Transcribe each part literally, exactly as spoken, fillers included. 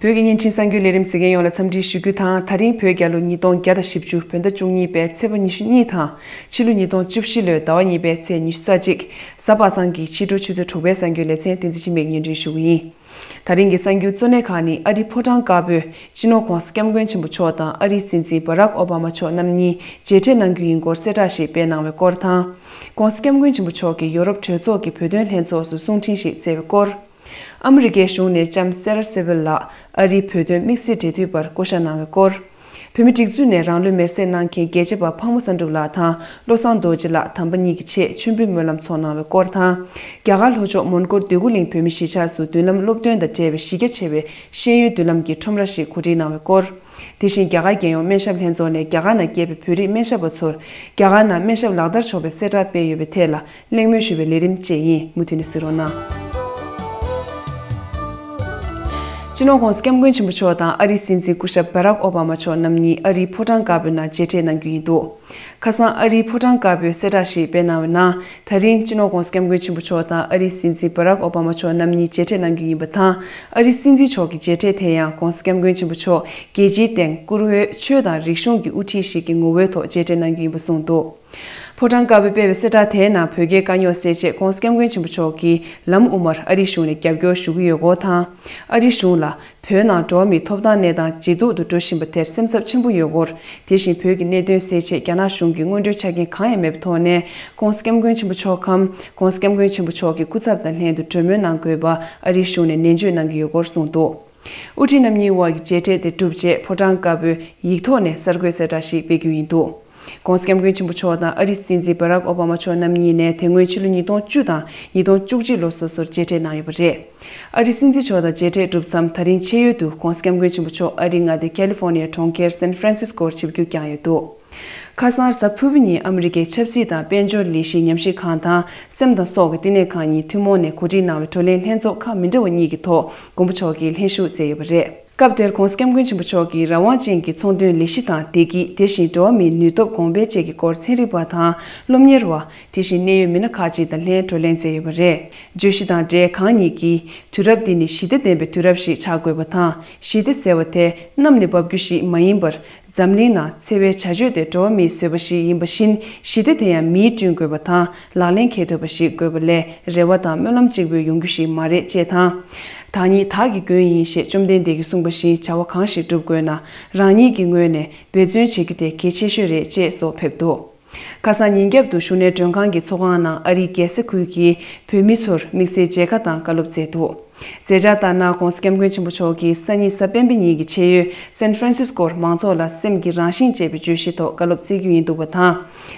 བོད་ཀྱི་བརྙན་འཕྲིན་གསར་འགྱུར་ལས་རིམ་གཟིགས་མཁན་ཡོངས་ལ་འཚམས་འདྲི་ཞུ་རྒྱུ་དང་། ད་རིང་བོད་རྒྱལ་ལོ་ཉིས་སྟོང་བརྒྱ་དང་བཞི་བཅུ་བོད་ཟླ་བཅུ་གཉིས་པའི་ཚེས་པ་ཉི་ཤུ་གཉིས་དང་། ཕྱི་ལོ་ཉིས་སྟོང་བཅུ་བཞི་ལོའི་ཟླ་བ་གཉིས་པའི་ཚེས་ཉི་ཤུ་རྩ་གཅིག་གཟའ་པ་སངས་ཀྱི་ཕྱི་དྲོ་ཆུ་ཚོད་དྲུག་པའི་གསར་འགྱུར་ལེ་ཚན་བསྟན་འཛིན་འཆི་མེད་སྙན་སྒྲོན་ཞུ་གི་ཡིན། ད་རིང་གི་གསར་འགྱུར་གཙོ་གནད་ཁག་ནི། ཨ་རིའི་ཕོ་བྲང་དཀར་པོས་སྤྱི་ནོར་༧གོང་ས་༧སྐྱབས་མགོན་ཆེན་པོ་མཆོག་དང་ཨ་རིའི་སྲིད་འཛིན་བྷ་རག་ཨོ་བྷ་མ་མཆོག་རྣམ་གཉིས་མཇལ་འཕྲད་གནང་རྒྱུ་ཡིན་སྐོར་གསལ་བསྒྲགས་ཤིག་སྤེལ་གནང་བའི་སྐོར་དང་། ༧གོང་ས་༧སྐྱབས་མགོན་ཆེན་པོ་མཆོག་གིས་ཡོ་རོབ་གྲོས་ཚོགས་ཀྱི་བོད་དོན་ལྷན་ཚོགས་སུ་གསུང་འཕྲིན་ཞིག་བསྩལ་བའི་སྐོར། ཨ་མི་རི་ཀའི་གཞུང་ནས་ལྕམ་སེ་ར་སེ་ཝེལ་ལགས་ཨ་རིའི་བོད་དོན་དམིགས་བསལ་འབྲེལ་མཐུད་པར་བསྐོ་བཞག་གནང་བའི་སྐོར། བོད་མིའི་སྒྲིག་འཛུགས་ནས་རང་ལུས་མེར་སྲེག་གནང་མཁན་རྒྱལ་གཅེས་པ་ཕག་མོ་བསམ་གྲུབ་ལགས་དང་བློ་བཟང་རྡོ་རྗེ་ལགས་དམ་པ་གཉིས་ཀྱི་ཆེད་མཆོད་འབུལ་སྨོན་ལམ་ཚོགས་གནང་བའི་སྐོར་དང་། རྒྱ་གར་ལྷོ་ཕྱོགས་མོན་གྷོ་འདོད་རྒུ་གླིང་བོད་མིའི་གཞིས་ཆགས་སུ་མདུན་ལམ་སློབ་སྟོན་དང་འབྲེལ་བའི་གཞི་རྒྱ་ཆེ་བའི་ཤེས་ཡོན་མདུན་ལམ་གྱི་ཁྲོམ་ར་ཞིག་གོ་སྒྲིག་གནང་བའི་སྐོར། དེ་བཞིན་རྒྱ་གར་རྒྱལ་ཡོངས་སྨན་ཞབས་ལྷན་ཚོགས་ནས་རྒྱ་གར་ནང་སྐྱེས་པའི་བོད་རིགས་སྨན་ཞབས་པ་ཚོར་རྒྱ་གར་ནང་སྨན་ཞབས་ལག་བསྟར་ཆོག་པའི་གསལ་བསྒྲགས་སྤེལ་ཡོད་པའི་ཐད་ལ་གླེང་མོལ་ཞུས་པའི་ལས་རིམ་བཅས་ཡིན། མུ་མཐུད་ནས་གཟིགས་རོགས་གནང་། སྤྱི་ནོར་༧གོང་ས་༧སྐྱབས་མགོན་ཆེན་པོ་མཆོག་དང་ཨ་རིའི་སྲིད་འཛིན་སྐུ་ཞབས་བྷ་རག་ཨོ་བྷ་མ་མཆོག་རྣམ་གཉིས་ཨ་རིའི་ཕོ་བྲང་དཀར་པོའི་ནང་མཇལ་འཕྲད་གནང་རྒྱུ་ཡིན་འདུག་ཁ་སང་ཨ་རིའི་ཕོ་བྲང་དཀར་པོས་གསལ་བསྒྲགས་ཤིག་སྤེལ་གནང་བའི་ནང་། ད་རིང་སྤྱི་ནོར་༧གོང་ས་༧སྐྱབས་མགོན་ཆེན་པོ་མཆོག་དང་ཨ་རིའི་སྲིད་འཛིན་བྷ་རག་ཨོ་བྷ་མ་མཆོག་རྣམ་གཉིས་མཇལ་འཕྲད་གནང་རྒྱུ་ཡིན་པ་དང་། ཨ་རིའི་སྲིད་འཛིན་མཆོག་གི་མཇལ་འཕྲད་དེ་ཡང་༧གོང་ས་༧སྐྱབས་མགོན་ཆེན་པོ་མཆོག་རྒྱལ་སྤྱིའི་སྟེང་བཀུར་འོས་ཆོས་དང་རིག་གཞུང་གི་དབུ་ཁྲིད་ཞིག་གི་ངོ་བོའི་ཐོག་མཇལ་འཕྲད་གནང་རྒྱུ་ཡིན་པ་གསུངས་འདུག་ཕོ་བྲང་དཀར་པོས་སྤེལ་བའི་གསལ་བསྒྲགས་དེའི་ནང་བོད་རྒྱའི་དཀའ་རྙོག་སེལ་ཆེད་༧གོང་ས་༧སྐྱབས་མགོན་ཆེན་པོ་མཆོག་གིས་ལམ་དབུ་མར་ཨ་རིའི་གཞུང་ནས་རྒྱབ་སྐྱོར་ཞུ་གི་ཡོད་སྐོར་དང་། ཨ་རིའི་གཞུང་ལ་བོད་ནང་འགྲོ་བ་མིའི་ཐོབ་ཐང་གནས་སྟངས་ཇེ་སྡུག་ཏུ་འགྲོ་བཞིན་པ་དེར་སེམས་འཚབ་ཆེན་པོ་ཡོད་སྐོར། དེ་བཞིན་བོད་ཀྱི་གནད་དོན་སེལ་ཆེད་རྒྱ་ནག་གཞུང་གི་སྔོན་འགྲོའི་ཆ་རྐྱེན་གང་ཡང་མེད་པའི་ཐོག་ནས་༧གོང་ས་༧སྐྱབས་མགོན་ཆེན་པོ་མཆོག་གམ་༧གོང་ས་༧སྐྱབས་མགོན་ཆེན་པོ་མཆོག་གི་སྐུ་ཚབ་དང་ལྷན་དུ་གྲོས་མོལ་གནང་དགོས་པ་ཨ་རིའི་གཞུང་ནས་ནན་བརྗོད་གནང་གི་ཡོད་སྐོར་གསུངས་འདུག་དབུ་ཁྲིད་རྣམ་གཉིས་དབར་གྱི་མཇལ་འཕྲད་དེ་གྲུབ་རྗེས་ཕོ་བྲང་དཀར་པོས་ཡིག་ཐོག་ནས་གསར་འགོད་གསལ་བསྒྲགས་ཤིག་སྤེལ་རྒྱུ་ཡིན་འདུག ༸གོང་ས་༸སྐྱབས་མགོན་ཆེན་པོ་མཆོག་དང་ཨ་རིའི་སྲིད་འཛིན་བྷ་རག་ཨོ་བྷ་མ་མཆོག་རྣམ་གཉིས་ནས་དེ་སྔོན་ཕྱི་ལོ་ཉིས་སྟོང་བཅུ་དང་ཉིས་སྟོང་བཅུ་གཅིག་ལོ་སོ་སོར་མཇལ་འཕྲད་གནང་ཡོད་པ་རེད། ཨ་རིའི་སྲིད་འཛིན་མཆོག་དང་མཇལ་འཕྲད་གྲུབ་མཚམས་ད་རིང་ཆེས་ཡོལ་དུ་༸གོང་ས་༸སྐྱབས་མགོན་ཆེན་པོ་མཆོག་ཨ་རིའི་མངའ་སྡེ་ཁ་ལི་ཧྥོ་ནི་ཡའི་གྲོང་ཁྱེར་སན་ཧྥ་རན་སིས་ཀོར་ཆིབས་བསྒྱུར་བསྐྱངས་ཡོད་འདུག་ཁ་སང་གཟའ་ཕུར་བུ་ཉིན་ཨ་མི་རི་ཀའི་ཆབ་སྲིད་དང་དཔལ་འབྱོར་ལས་གཞི་ཉམས་ཞིབ་ཁང་དང་སེམས་དང་སྲོག་གི་བསྟི་གནས་ཁང་གཉིས་ཐུན་མོང་ནས་གོ་སྒྲིག་གནང་བའི་བགྲོ་གླེང་ལྷན་ཚོགས་ཁག་མི་འདྲ་བ་གཉིས་ཀྱི་ཐོག་མགོན་པོ་མཆོག་གིས་ལྷན་ཞུགས་མཛད་ཡོད་པ་རེད། སྐབས་དེར་༸གོང་ས་༸སྐྱབས་མགོན་ཆེན་པོ་མཆོག་གིས་རང་དབང་ཅན་གྱི་ཚོང་དོན་ལས་གཞི་དང་བདེ་སྐྱིད་དེ་བཞིན་འགྲོ་བ་མིའི་ནུས་སྟོབས་གོང་འཕེལ་བཅས་ཀྱི་སྐོར་ཚན་རིག་པ་དང་སློབ་གཉེར་བ། དེ་བཞིན་གནད་ཡོད་མི་སྣ་ཁག་ཅིག་དང་ལྷན་བགྲོ་གླེང་མཛད་ཡོད་པ་རེད། བརྗོད་གཞི་དང་འབྲེལ་ཁང་གཉིས་ཀྱིས། དུས་རབས་འདི་ནི་ཞི་བདེ་ལྡན་པའི་དུས་རབས་ཤིག་ཆགས་དགོས་པ་དང་། ཞི་བདེ་ཟེར་བ་དེ་གནམ་ནས་འབབ་རྒྱུ་ཞིག་མ་ཡིན་པར། འཛམ་གླིང་ནང་འཚེ་བའི་བྱ་སྤྱོད་དེ་འགྲོ་བ་མིས་བཟོས་པ་ཞིག་ཡིན་པ་བཞིན། ཞི་བདེ་དེ་ཡང་མིས་བསྐྲུན་དགོས་པ་དང་ལག་ལེན་འཁེལ་ཐུབ་པ་ཞིག་དགོས་པ་ལས་རེ་བ་དང་སྨོན་ལམ་གཅིག་པུས་ཡོང་རྒྱུ་ཞིག་མ་རེད་ཅེས་དང་། བདག་ཉིད་བདག་གི་མགོན་ཡིན་ཞེས་བཅོམ་ལྡན་འདས་ཀྱིས་གསུངས་པ་བཞིན་བྱ་བ་གང་ཞིག་བསྒྲུབ་དགོས་ན་རང་ཉིད་ཀྱི་ངོས་ནས་འབད་བརྩོན་བྱེད་རྒྱུ་དེ་གལ་ཆེ་ཤོས་རེད་ཅེས་སོགས་ཕེབས་འདུག་ཁ་སང་ཉིན་རྒྱབ་ཏུ་བཞུགས་གནས་མགྲོན་ཁང་གི་ཚོགས་ཁང་ནང་ཨ་རིའི་རྒྱལ་ས་ཁུལ་གྱི་བོད་མི་ཚོར་དམིགས་བསལ་མཇལ་ཁ་དང་བཀའ་སློབ་སྩལ་འདུག་མཛད་འཆར་ལྟར་ན་༸གོང་ས་༸སྐྱབས་མགོན་ཆེན་པོ་མཆོག་གིས་སང་ཉིན་གཟའ་སྤེན་པ་ཉིན་གྱི་ཆེས་ཡོལ་སན་ཧྥ་རན་སིས་ཀོར་མང་ཚོགས་ལ་སེམས་ཀྱི་རང་བཞིན་ཅེས་པའི་བརྗོད་གཞིའི་ཐོག་བཀའ་སློབ་སྩལ་རྒྱུ་ཡིན་འདུག་པ་དང་།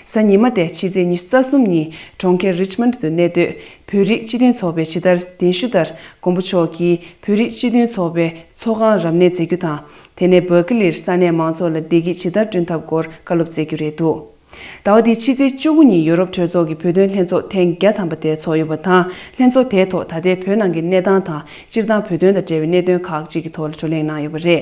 གཟའ་ཉི་མ་སྟེ་ཕྱི་ཚེས་ཉི་ཤུ་རྩ་གསུམ་ཉིན་གྲོང་ཁྱེར་རིཆ་མོན་ཌི་དུ་གནས་སྡོད་བོད་རིགས་སྤྱི་མཐུན་ཚོགས་པའི་ཇི་ལྟར་གདན་ཞུ་ལྟར་མགོན་པོ་མཆོག་གིས་བོད་རིགས་སྤྱི་མཐུན་ཚོགས་པའི་ཚོགས་ཁང་རབ་གནས་མཛད་རྒྱུ་དང་། དེ་ནས་སྦར་ཀི་ལིར་ས་གནས་མང་ཚོགས་ལ་བདེ་སྐྱིད་ཇི་ལྟར་བསྐྲུན་ཐབས་སྐོར་བཀའ་སློབ་སྩལ་རྒྱུ་རེད་འདུག་ཟླ་བ་འདིའི་ཕྱི་ཚེས་བཅུ་དགུ་ཉིན་ཡོ་རོབ་གྲོས་ཚོགས་ཀྱི་བོད་དོན་ལྷན་ཚོགས་ཐེངས་བརྒྱ་ཐམ་པ་དེ་ཚོགས་ཡོད་པ་དང་། ལྷན་ཚོགས་དེའི་ཐོག་ད་ལྟའི་བོད་ནང་གི་གནས་སྟངས་དང་སྤྱིར་བཏང་བོད་དོན་དང་འབྲེལ་བའི་གནད་དོན་ཁག་ཅིག་གི་ཐོག་ལ་བགྲོ་གླེང་གནང་ཡོད་པ་རེད།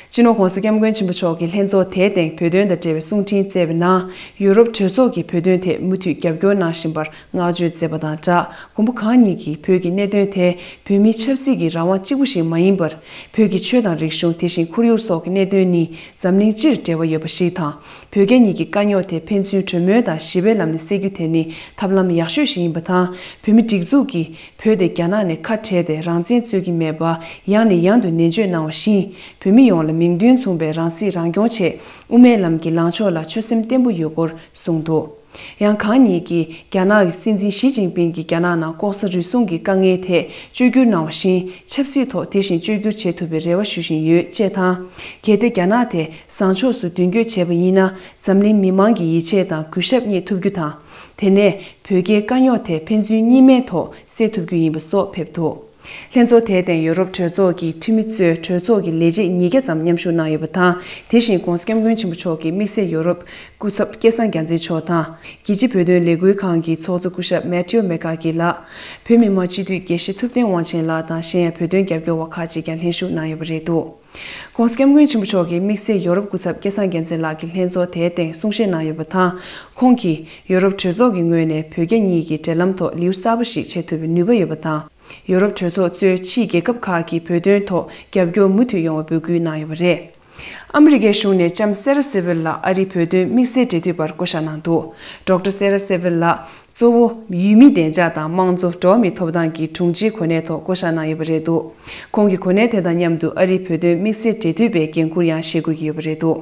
སྤྱི་ནོར་༸གོང་ས་༸སྐྱབས་མགོན་ཆེན་པོ་མཆོག་གིས་ལྷན་ཚོགས་དེའི་སྟེང་བོད་དོན་དང་འབྲེལ་བའི་གསུང་འཕྲིན་བསྩལ་བའི་ནང་། ཡོ་རོབ་གྲོས་ཚོགས་ཀྱིས་བོད་དོན་ཐད་མུ་མཐུད་རྒྱབ་སྐྱོར་གནང་བཞིན་པར་བསྔགས་བརྗོད་མཛད་པ་དང་སྦྲགས། མགོན་པོ་གང་ཉིད་ཀྱིས་བོད་ཀྱི་གནད་དོན་དེ་བོད་མིའི་ཆབ་སྲིད་ཀྱི་རང་དབང་གཅིག་པུ་ཞིག་མ་ཡིན་པར། བོད་ཀྱི་ཆོས་དང་རིག་གཞུང་དེ་བཞིན་ཁོར་ཡུག་སོགས་ཀྱི་གནད་དོན་ནི་འཛམ་གླིང་སྤྱིར་འབྲེལ་བ་ཡོད་པ་ཞིག་དང་། བོད་རྒྱ་གཉིས་ཀྱི་དཀའ་རྙོག་དེ་ཕན་ཚུན་གྲོས་མོལ་དང་ཞི་བའི་ལམ་ནས་སེལ་རྒྱུ་དེ་ནི་ཐབས་ལམ་ཡག་ཤོས་ཤིག་ཡིན་པ་དང་། བོད་མི་སྒྲིག་འཛུགས་ཀྱིས་བོད་དེ་རྒྱ་ནག་ནས་ཁ་བྲལ་ཏེ་རང་བཙན་རྩོད་ཀྱི་མེད་པ་ཡང་ནས་ཡང་དུ་ནན་བརྗོད་གནང་བ་བཞིན། བོད་མི་ཡོངས་ལ་མིང་དོན་མཚུངས་པའི་རང་སྲིད་རང་སྐྱོང་ཆེད་དབུ་མའི་ལམ་གྱི་ལངས་ཕྱོགས་ལ་ཆོད་སེམས་བརྟན་པོ་ཡོད་སྐོར་གསུངས་འདུག་ཡང་གང་ཉིད་ཀྱིས་རྒྱ་ནག་གི་སྲིད་འཛིན་ཞི་ཅིན་ཕིང་གིས་རྒྱ་ནག་ནང་ལྐོག་ཟ་རུལ་སུངས་ཀྱི་དཀའ་ངལ་ཐད་བཅོས་བསྒྱུར་གནང་བ་བཞིན། ཆབ་སྲིད་ཐོག་དེ་བཞིན་བཅོས་བསྒྱུར་བྱེད་ཐུབ་པའི་རེ་བ་ཞུ་བཞིན་ཡོད་ཅེས་དང་། གལ་ཏེ་རྒྱ་ནག་དེ་བཟང་ཕྱོགས་སུ་མདུན་སྐྱོད་བྱས་པ་ཡིན་ན། འཛམ་གླིང་མི་མང་གི་ཡིད་ཆེས་དང་གུས་ཞབས་རྙེད་ཐུབ་རྒྱུ་དང་། དེ་ནས་བོད་རྒྱའི་དཀའ་རྙོག་དེ་ཕན་ཚུན་གཉིས་སྨན་ཐོག་སེལ་ཐུབ་རྒྱུ་ཡིན་པ་སོགས་ཕེབས་འདུག་ལྷན་ཚོགས་དེའི་སྟེང་ཡོ་རོབ་གྲོས་ཚོགས་ཀྱི་འཐུས་མི་གཙོས་གྲོས་ཚོགས་ཀྱི་ལས་བྱེད་ཉིས་བརྒྱ་ཙམ་མཉམ་ཞུགས་གནང་ཡོད་པ་དང་། དེ་བཞིན་༸གོང་ས་༸སྐྱབས་མགོན་ཆེན་པོ་མཆོག་གི་དམིགས་བསལ་ཡོ་རོབ་སྐུ་ཚབ་སྐལ་བཟང་རྒྱལ་མཚན་མཆོག་དང་། རྒྱལ་སྤྱིའི་བོད་དོན་ལས་འགུལ་ཁང་གི་ཚོགས་གཙོ་སྐུ་ཞབས་མེ་ཐིའུ་མེ་ཀ་གི་ལགས། བོད་མི་མང་སྤྱི་འཐུས་དགེ་བཤེས་ཐུབ་བསྟན་དབང་ཆེན་ལགས་དང་གཞན་ཡང་བོད་དོན་རྒྱབ་སྐྱོར་བ་ཁག་ཅིག་ཀྱང་ལྷན་ཞུགས་གནང་ཡོད་པ་རེད་འདུག ༸གོང་ས་༸སྐྱབས་མགོན་ཆེན་པོ་མཆོག་གི་དམིགས་བསལ་ཡོ་རོབ་སྐུ་ཚབ་སྐལ་བཟང་རྒྱལ་མཚན་ལགས་ཀྱིས་ལྷན་ཚོགས་དེའི་སྟེང་གསུང་བཤད་གནང་ཡོད་པ་དང་། ཁོང་གིས་ཡོ་རོབ་གྲོས་ཚོགས་ཀྱི་ངོས་ནས་བོད་རྒྱ་གཉིས་ཀྱི་འབྲེལ་ལམ་ཐོག་ལེའུ་གསར་པ་ཞིག་ཕྱེ་ཐུབ་པའི་ནུས་པ་ཡོད་པ་དང་། ཡོ་རོབ་གྲོས་ཚོགས་གཙོས་ཕྱིའི་རྒྱལ་ཁབ་ཁག་གིས་བོད་དོན་ཐོག་རྒྱབ་སྐྱོར་མུ་མཐུད་ཡོང་བའི་འབོད་སྐུལ་གནང་ཡོད་པ་རེད། ཨ་མི་རི་ཀའི་གཞུང་ནས་ལྕམ་སེ་ར་སེ་བིལ་ལགས་ཨ་རིའི་བོད་དོན་དམིགས་བསལ་འབྲེལ་མཐུད་པར་བསྐོ་གཞག་གནང་འདུག་ཌོག་ཊར་སེ་ར་སེ་བིལ་ལགས་གཙོ་བོ་ཡུལ་མི་བདེ་འཇགས་དང་དམངས་གཙོ། འགྲོ་བ་མིའི་ཐོབ་ཐང་གི་དྲུང་ཆེའི་གོ་གནས་ཐོག་བསྐོ་གཞག་གནང་ཡོད་པ་རེད་འདུག་ཁོང་གི་གོ་གནས་དེ་དང་མཉམ་དུ་ཨ་རིའི་བོད་དོན་དམིགས་བསལ་འབྲེལ་མཐུད་པའི་འགན་འཁུར་ཡང་བཞེས་དགོས་ཀྱི་ཡོད་པ་རེད་འདུག་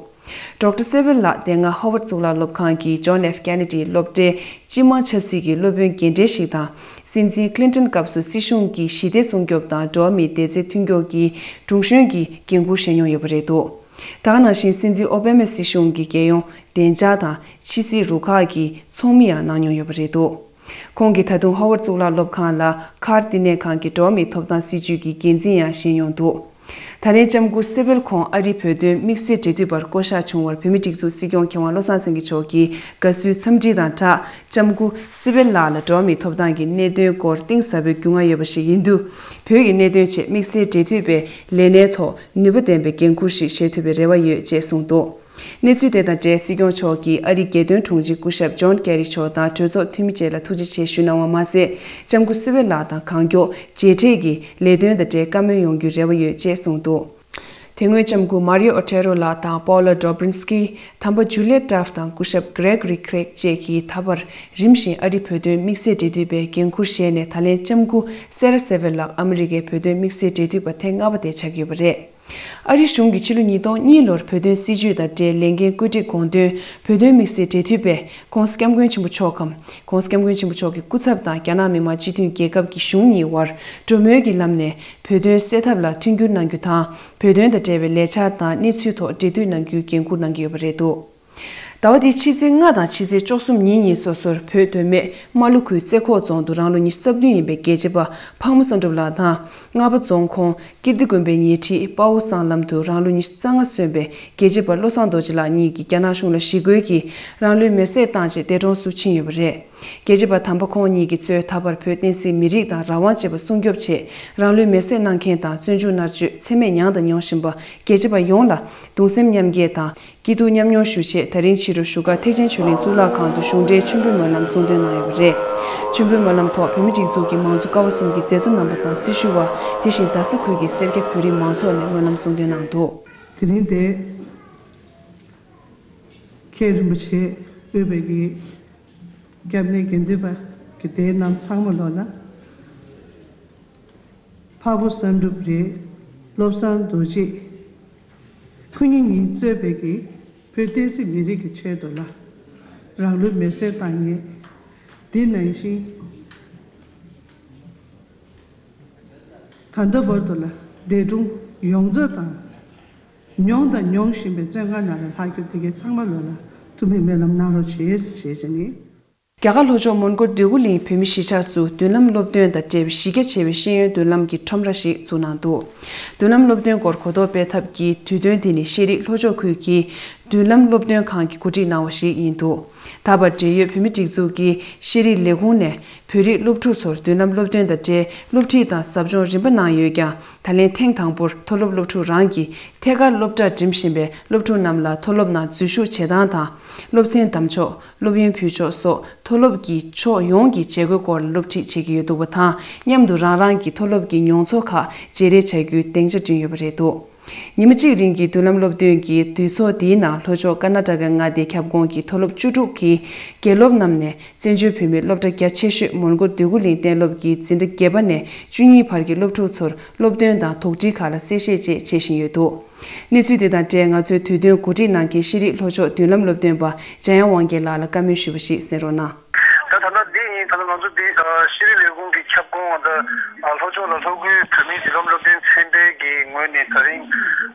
ཌོག་ཊར་སེ་བིལ་ལགས་དེ་སྔ་ཧོ་ཝརཌ་གཙུག་ལག་སློབ་ཁང་གི་ཇོན་ཨེཕ་ཀེ་ནེ་ཌི་སློབ་གྲྭའི་སྤྱི་དམངས་ཆབ་སྲིད་ཀྱི་སློབ་དཔོན་རྒན་གྲས་ཤིག་དང་། སྲིད་འཛིན་ཀླིན་ཏོན་སྐབས་སུ་སྲིད་གཞུང་གི་ཞི་བདེ་སྲུང་སྐྱོབ་དང་འགྲོ་བ་མིའི་བདེ་རྩའི་མཐུན་སྐྱོབ་ཀྱི་དྲུང་གཞོན་གྱི་འགན་འཁུར་བཞེས་མྱོང་ཡོད་པ་རེད་འདུག་ད་ག་ནང་བཞིན་སྲིད་འཛིན་ཨོ་བྷ་མའི་སྲིད་གཞུང་གི་རྒྱལ་ཡོངས་བདེ་འཇགས་དང་ཕྱི་སྲིད་རུ་ཁག་གི་ཚོགས་མི་ཡང་གནང་མྱོང་ཡོད་པ་རེད་འདུག་ཁོང་གིས་ད་དུང་ཧོ་ཝརཌ་གཙུག་ལག་སློབ་ཁང་ལ་མཁར་བསྟི་གནས་ཁང་གི་འགྲོ་བ་མིའི་ཐོབ་ཐང་སྲིད་བྱུས་ཀྱི་འགན་འཛིན་ཡང་བཞེས་མྱོང་འདུག་ད་རེས་ལྕམ་སྐུ་སེ་བིལ་ཁོང་ཨ་རིའི་བོད་དོན་དམིགས་བསལ་འབྲེལ་མཐུད་པར་བསྐོ་གཞག་བྱུང་བར་བོད་མིའི་སྒྲིག་འཛུགས་སྲིད་སྐྱོང་མཁས་དབང་བློ་བཟང་སེང་གེ་མཆོག་གིས་དགའ་བསུའི་འཚམས་འདྲི་དང་སྦྲགས། ལྕམ་སྐུ་སེ་བིལ་ལགས་ལ་འགྲོ་བ་མིའི་ཐོབ་ཐང་གི་གནད་དོན་སྐོར་གཏིང་ཟབ་པའི་རྒྱུས་མངའ་ཡོད་པ་ཞིག་ཡིན་དུས། བོད་ཀྱི་གནད་དོན་ཆེད་དམིགས་བསལ་འབྲེལ་མཐུད་པའི་ལས་གནས་ཐོག་ནུས་པ་ལྡན་པའི་འགན་འཁུར་ཞིག་བཞེས་ཐུབ་པའི་རེ་བ་ཡོད་ཅེས་གསུངས་འདུག་གནས་ཚུལ་དེ་དང་འབྲེལ་སྲིད་སྐྱོང་མཆོག་གིས་ཨ་རིའི་རྒྱལ་དོན་དྲུང་ཆེ་སྐུ་ཞབས་ཇོན་ཀེ་རི་མཆོག་དང་གྲོས་ཚོགས་འཐུས་མི་བཅས་ལ་ཐུགས་རྗེ་ཆེ་ཞུ་གནང་བ་མ་ཟད། ལྕམ་སྐུ་སེ་བིལ་ལགས་དང་གང་མགྱོགས་མཇལ་འཕྲད་ཀྱིས་ལས་དོན་དང་འབྲེལ་བཀའ་མོལ་ཡོང་རྒྱུའི་རེ་བ་ཡོད་ཅེས་གསུངས་འདུག་དེ་སྔོན་ལྕམ་སྐུ་མཱ་རི་ཨོ་ཊེ་རོ་ལགས་དང་པའོ་ལ་ཌོ་བྷྲིན་སི་ཀི། དམ་པ་ཇུ་ལི་ཡེ་ཊི་ཊཱཕ་དང་སྐུ་ཞབས་གྷི་རེ་གྷོ་རི་ཁེ་རེག་བཅས་ཀྱིས་ད་བར་རིམ་བཞིན་ཨ་རིའི་བོད་དོན་དམིགས་བསལ་འབྲེལ་མཐུད་པའི་འགན་འཁུར་བཞེས་ནས། ད་ལན་ལྕམ་སྐུ་སེ་ར་སེ་བིལ་ལགས་ཨ་མི་རི་ཀའི་བོད་དོན་དམིགས་བསལ་འབྲེལ་མཐུད་པ་ཐེངས་ལྔ་པ་དེ་ཆགས་ཀྱི་ཡོད་པ་རེད། ཨ་རིའི་གཞུང་གིས་ཕྱི་ལོ་ཉིས་སྟོང་གཉིས་ལོར་བོད་དོན་སྲིད་བྱུས་དང་འབྲེལ་ལས་འགན་བཀོད་སྒྲིག་དགོངས་དོན་བོད་དོན་དམིགས་བསལ་འབྲེལ་མཐུད་པས་༸གོང་ས་༸སྐྱབས་མགོན་ཆེན་པོ་མཆོག་གམ། ༸གོང་ས་༸སྐྱབས་མགོན་ཆེན་པོ་མཆོག་གི་སྐུ་ཚབ་དང་རྒྱ་ནག་མི་དམངས་སྤྱི་མཐུན་རྒྱལ་ཁབ་ཀྱི་གཞུང་གཉིས་དབར་གྲོས་མོལ་གྱི་ལམ་ནས་བོད་དོན་སེལ་ཐབས་ལ་མཐུན་འགྱུར་གནང་རྒྱུ་དང་། བོད་དོན་དང་འབྲེལ་བའི་ལས་འཆར་དང་གནས་ཚུལ་ཐོག་འབྲེལ་མཐུད་གནང་རྒྱུའི་འགན་འཁུར་གནང་གི་ཡོད་པ་རེད་འདུག་ཟླ་བ་འདིའི་ཕྱི་ཚེས་ལྔ་དང་ཕྱི་ཚེས་བཅུ་གསུམ་ཉིན་གཉིས་སོ་སོར་བོད་མདོ་སྨད་རྨ་ལྷོ་ཁུལ་རྩེ་ཁོག་རྫོང་དུ་རང་ལོ་ཉི་ཤུ་རྩ་བདུན་ཡིན་པའི་རྒྱལ་གཅེས་པ་ཕག་མོ་བསམ་གྲུབ་ལགས་དང་། རྔ་པ་རྫོང་ཁོངས་ཀིརྟི་དགོན་པའི་ཉེ་འཁྲིས་དཔའ་བོ་སྲང་ལམ་དུ་རང་ལོ་ཉི་ཤུ་རྩ་ལྔ་སོན་པའི་རྒྱལ་གཅེས་པ་བློ་བཟང་རྡོ་རྗེ་ལགས་གཉིས་ཀྱིས་རྒྱ་ནག་གཞུང་ལ་ཞི་རྒོལ་གྱིས་རང་ལུས་མེར་སྲེག་བཏང་རྗེས་འདས་གྲོངས་སུ་ཕྱིན་ཡོད་པ་རེད། རྒྱལ་གཅེས་པ་དམ་པ་ཁོང་གཉིས་ཀྱིས་གཙོས་ད་བར་བོད་བསྟན་སྲིད་མི་རིགས་དང་རང་དབང་བཅས་པ་སྲུང་སྐྱོབ་ཆེད་རང་ལུས་མེར་སྲེག་གནང་མཁན་དང་བཙོན་འཇུག་མནར་གཅོད་ཚད་མེད་མྱངས་དང་མྱོང་བཞིན་པ་རྒྱལ་གཅེས་པ་ཡོངས་ལ་གདུང་སེམས་མཉམ་སྐྱེད་དང་། སྐྱིད་སྡུག་མཉམ་མྱོང་ཞུ་ཆེད་ད་རིང་ཕྱི་དྲོ་བཞུགས་སྒར་ཐེག་ཆེན་ཆོས་གླིང་གཙུག་ལག་ཁང་དུ་གཞུང་འབྲེལ་མཆོད་འབུལ་སྨོན་ལམ་གསུང་འདོན་གནང་ཡོད་པ་རེད། མཆོད་འབུལ་སྨོན་ལམ་ཐོག་བོད་མིའི་སྒྲིག་འཛུགས་ཀྱི་མང་གཙོ་ཀ་བ་གསུམ་གྱི་མཛད་གཙོ་རྣམ་པ་དང་སྲི་ཞུ་བ། དེ་བཞིན་རྡ་ས་ཁུལ་གྱི་སེར་སྐྱ་བོད་རིགས་མང་ཚོགས་ནས་སྨོན་ལམ་གསུང་འདོན་གནང་འདུག་དེ་རིང་འདིར་མཁན་རིན་པོ་ཆེ་དབུས་པའི་གི་སྐྱབས་གནས་དགེ་འདུན་པ་གི་སྡེ་རྣམས་ཚང་མ་ལོ་ལ། འཕགས་པ་བསམ་གྲུབ་རེད། བློ་བཟང་རྡོ་རྗེ། ཁོ་གཉིས་གཉིས་གཙོས་པའི་གི་བོད་བསྟན་སྲིད་མི་རིགས་ཀྱི་ཆེད་དུ་ལ་རང་ལུས་མེར་སྲེག་བཏང་མཁན། འདི་ནང་བཞིན་ད་ལྟ་བར་དུ་ལ་འདས་གྲོངས་ཡོངས་རྫོགས་དང་མྱོང་དང་མྱོང་བཞིན་པའི་བཙོན་ཁང་ནང་ལ་ལྷག་རྒྱུ་དེ་གའི་ཚང་མ་ལོ་ལ་ཐུགས་ཕན་སྨོན་ལམ་གནང་རོགས་བྱེད་ཞེས་བྱས་ནས། རྒྱ་གར་ལྷོ་ཕྱོགས་མོན་གྷོ་འདོད་རྒུ་གླིང་བོད་མི་གཞིས་ཆགས་སུ་མདུན་ལམ་སློབ་སྟོན་དང་འབྲེལ་བའི་གཞི་རྒྱ་ཆེ་བའི་ཤེས་ཡོན་མདུན་ལམ་གྱི་ཁྲོམ་ར་ཞིག་བཙུགས་གནང་འདུག་མདུན་ལམ་སློབ་སྟོན་སྐོར་གོ་རྟོགས་སྤེལ་ཐབས་ཀྱི་དུས་སྟོན་འདི་ནི་ཤེས་རིག་ལྷོ་ཕྱོགས་ཁུལ་གྱི་མདུན་ལམ་སློབ་སྟོན་ཁང་གིས་གོ་སྒྲིག་གནང་བ་ཞིག་ཡིན་འདུག་ད་བར་འབྲེལ་ཡོད་བོད་མི་སྒྲིག་འཛུགས་ཀྱི་ཤེས་རིག་ལས་ཁུངས་ནས་བོད་རིགས་སློབ་ཕྲུག་ཚོར་མདུན་ལམ་སློབ་སྟོན་དང་འབྲེལ་སློབ་ཁྲིད་དང་ཟབ་སྦྱོང་རིམ་པ་གནང་ཡོད་ཀྱང་། ད་ལན་ཐེངས་དང་པོར་མཐོ་སློབ་སློབ་ཕྲུག་རང་གིས་ཐད་ཀར་སློབ་གྲྭར་འགྲིམ་བཞིན་པའི་སློབ་ཕྲུག་རྣམས་ལ་མཐོ་སློབ་ནང་འཛུལ་ཞུགས་བྱེད་སྟངས་དང་། སློབ་ཚན་བདམས་ཕྱོགས། སློབ་ཡོན་ཕུལ་ཕྱོགས་སོགས་མཐོ་སློབ་ཀྱི་ཕྱོགས་ཡོངས་ཀྱི་བྱེད་སྒོའི་སྐོར་ལ་སློབ་ཁྲིད་བྱེད་ཀྱི་ཡོད་འདུག་པ་དང་། མཉམ་དུ་རང་རང་གི་མཐོ་སློབ་ཀྱི་མྱོང་ཚོར་ཁག་བརྗེ་རེས་བྱ་རྒྱུའི་སྡིངས་ཆ་བསྐྲུན་ཡོད་པ་རེད་འདུག་ཉི་མ་གཅིག་རིང་གི་མདུན་ལམ་སློབ་སྟོན་གྱི་དུས་ཚོགས་འདིའི་ནང་ལྷོ་ཕྱོགས་ཀར་ནཱ་ཊ་ཀའི་མངའ་སྡེའི་ཁྱབ་ཁོངས་ཀྱི་མཐོ་སློབ་བཅུ་དྲུག་གི་དགེ་སློབ་རྣམས་ནས། བཙན་བྱོལ་བོད་མིའི་སློབ་གྲྭ་རྒྱ་ཆེ་ཤོས་མོན་གྷོ་འདོད་རྒུ་གླིང་གཏན་སློབ་ཀྱི་འཛིན་གྲྭ་བརྒྱད་པ་ནས་བཅུ་གཉིས་བར་གྱི་སློབ་ཕྲུག་ཚོར་སློབ་སྟོན་དང་དོགས་འདྲི་ཁག་ལ་གསལ་བཤད་བཅས་བྱེད་བཞིན་ཡོད་འདུག་གནས་ཚུལ་དེ་དང་འབྲེལ་ང་ཚོའི་དུས་སྟོན་གོ་སྒྲིག་གནང་མཁན་ཤེས་རིག་ལྷོ་ཕྱོགས་མདུན་ལམ་སློབ་སྟོན་པ་འཇམ་དབྱངས་དབང་རྒྱལ་ལགས་ལ་བཀའ་མོལ་ཞུས་པ་ཞིག་གསན་རོགས་གནང་། ད་ད་ལྟ་འདི་ཡིན། ད་ལྟ་ང་ཚོ་འདི་ཨ་ཤེས་རིག་ལས་ཁུངས་ཀྱི་ཁྱབ་ཁོངས་ད་ཨ་ལྷོ་ཕྱོགས་ལ་ལྷོ་ཁུལ་བོད་མིའི་མདུན་ལམ་སློབ་སྟོན་ཚན་པའི་གི་ངོས་ནས་ད་རིང་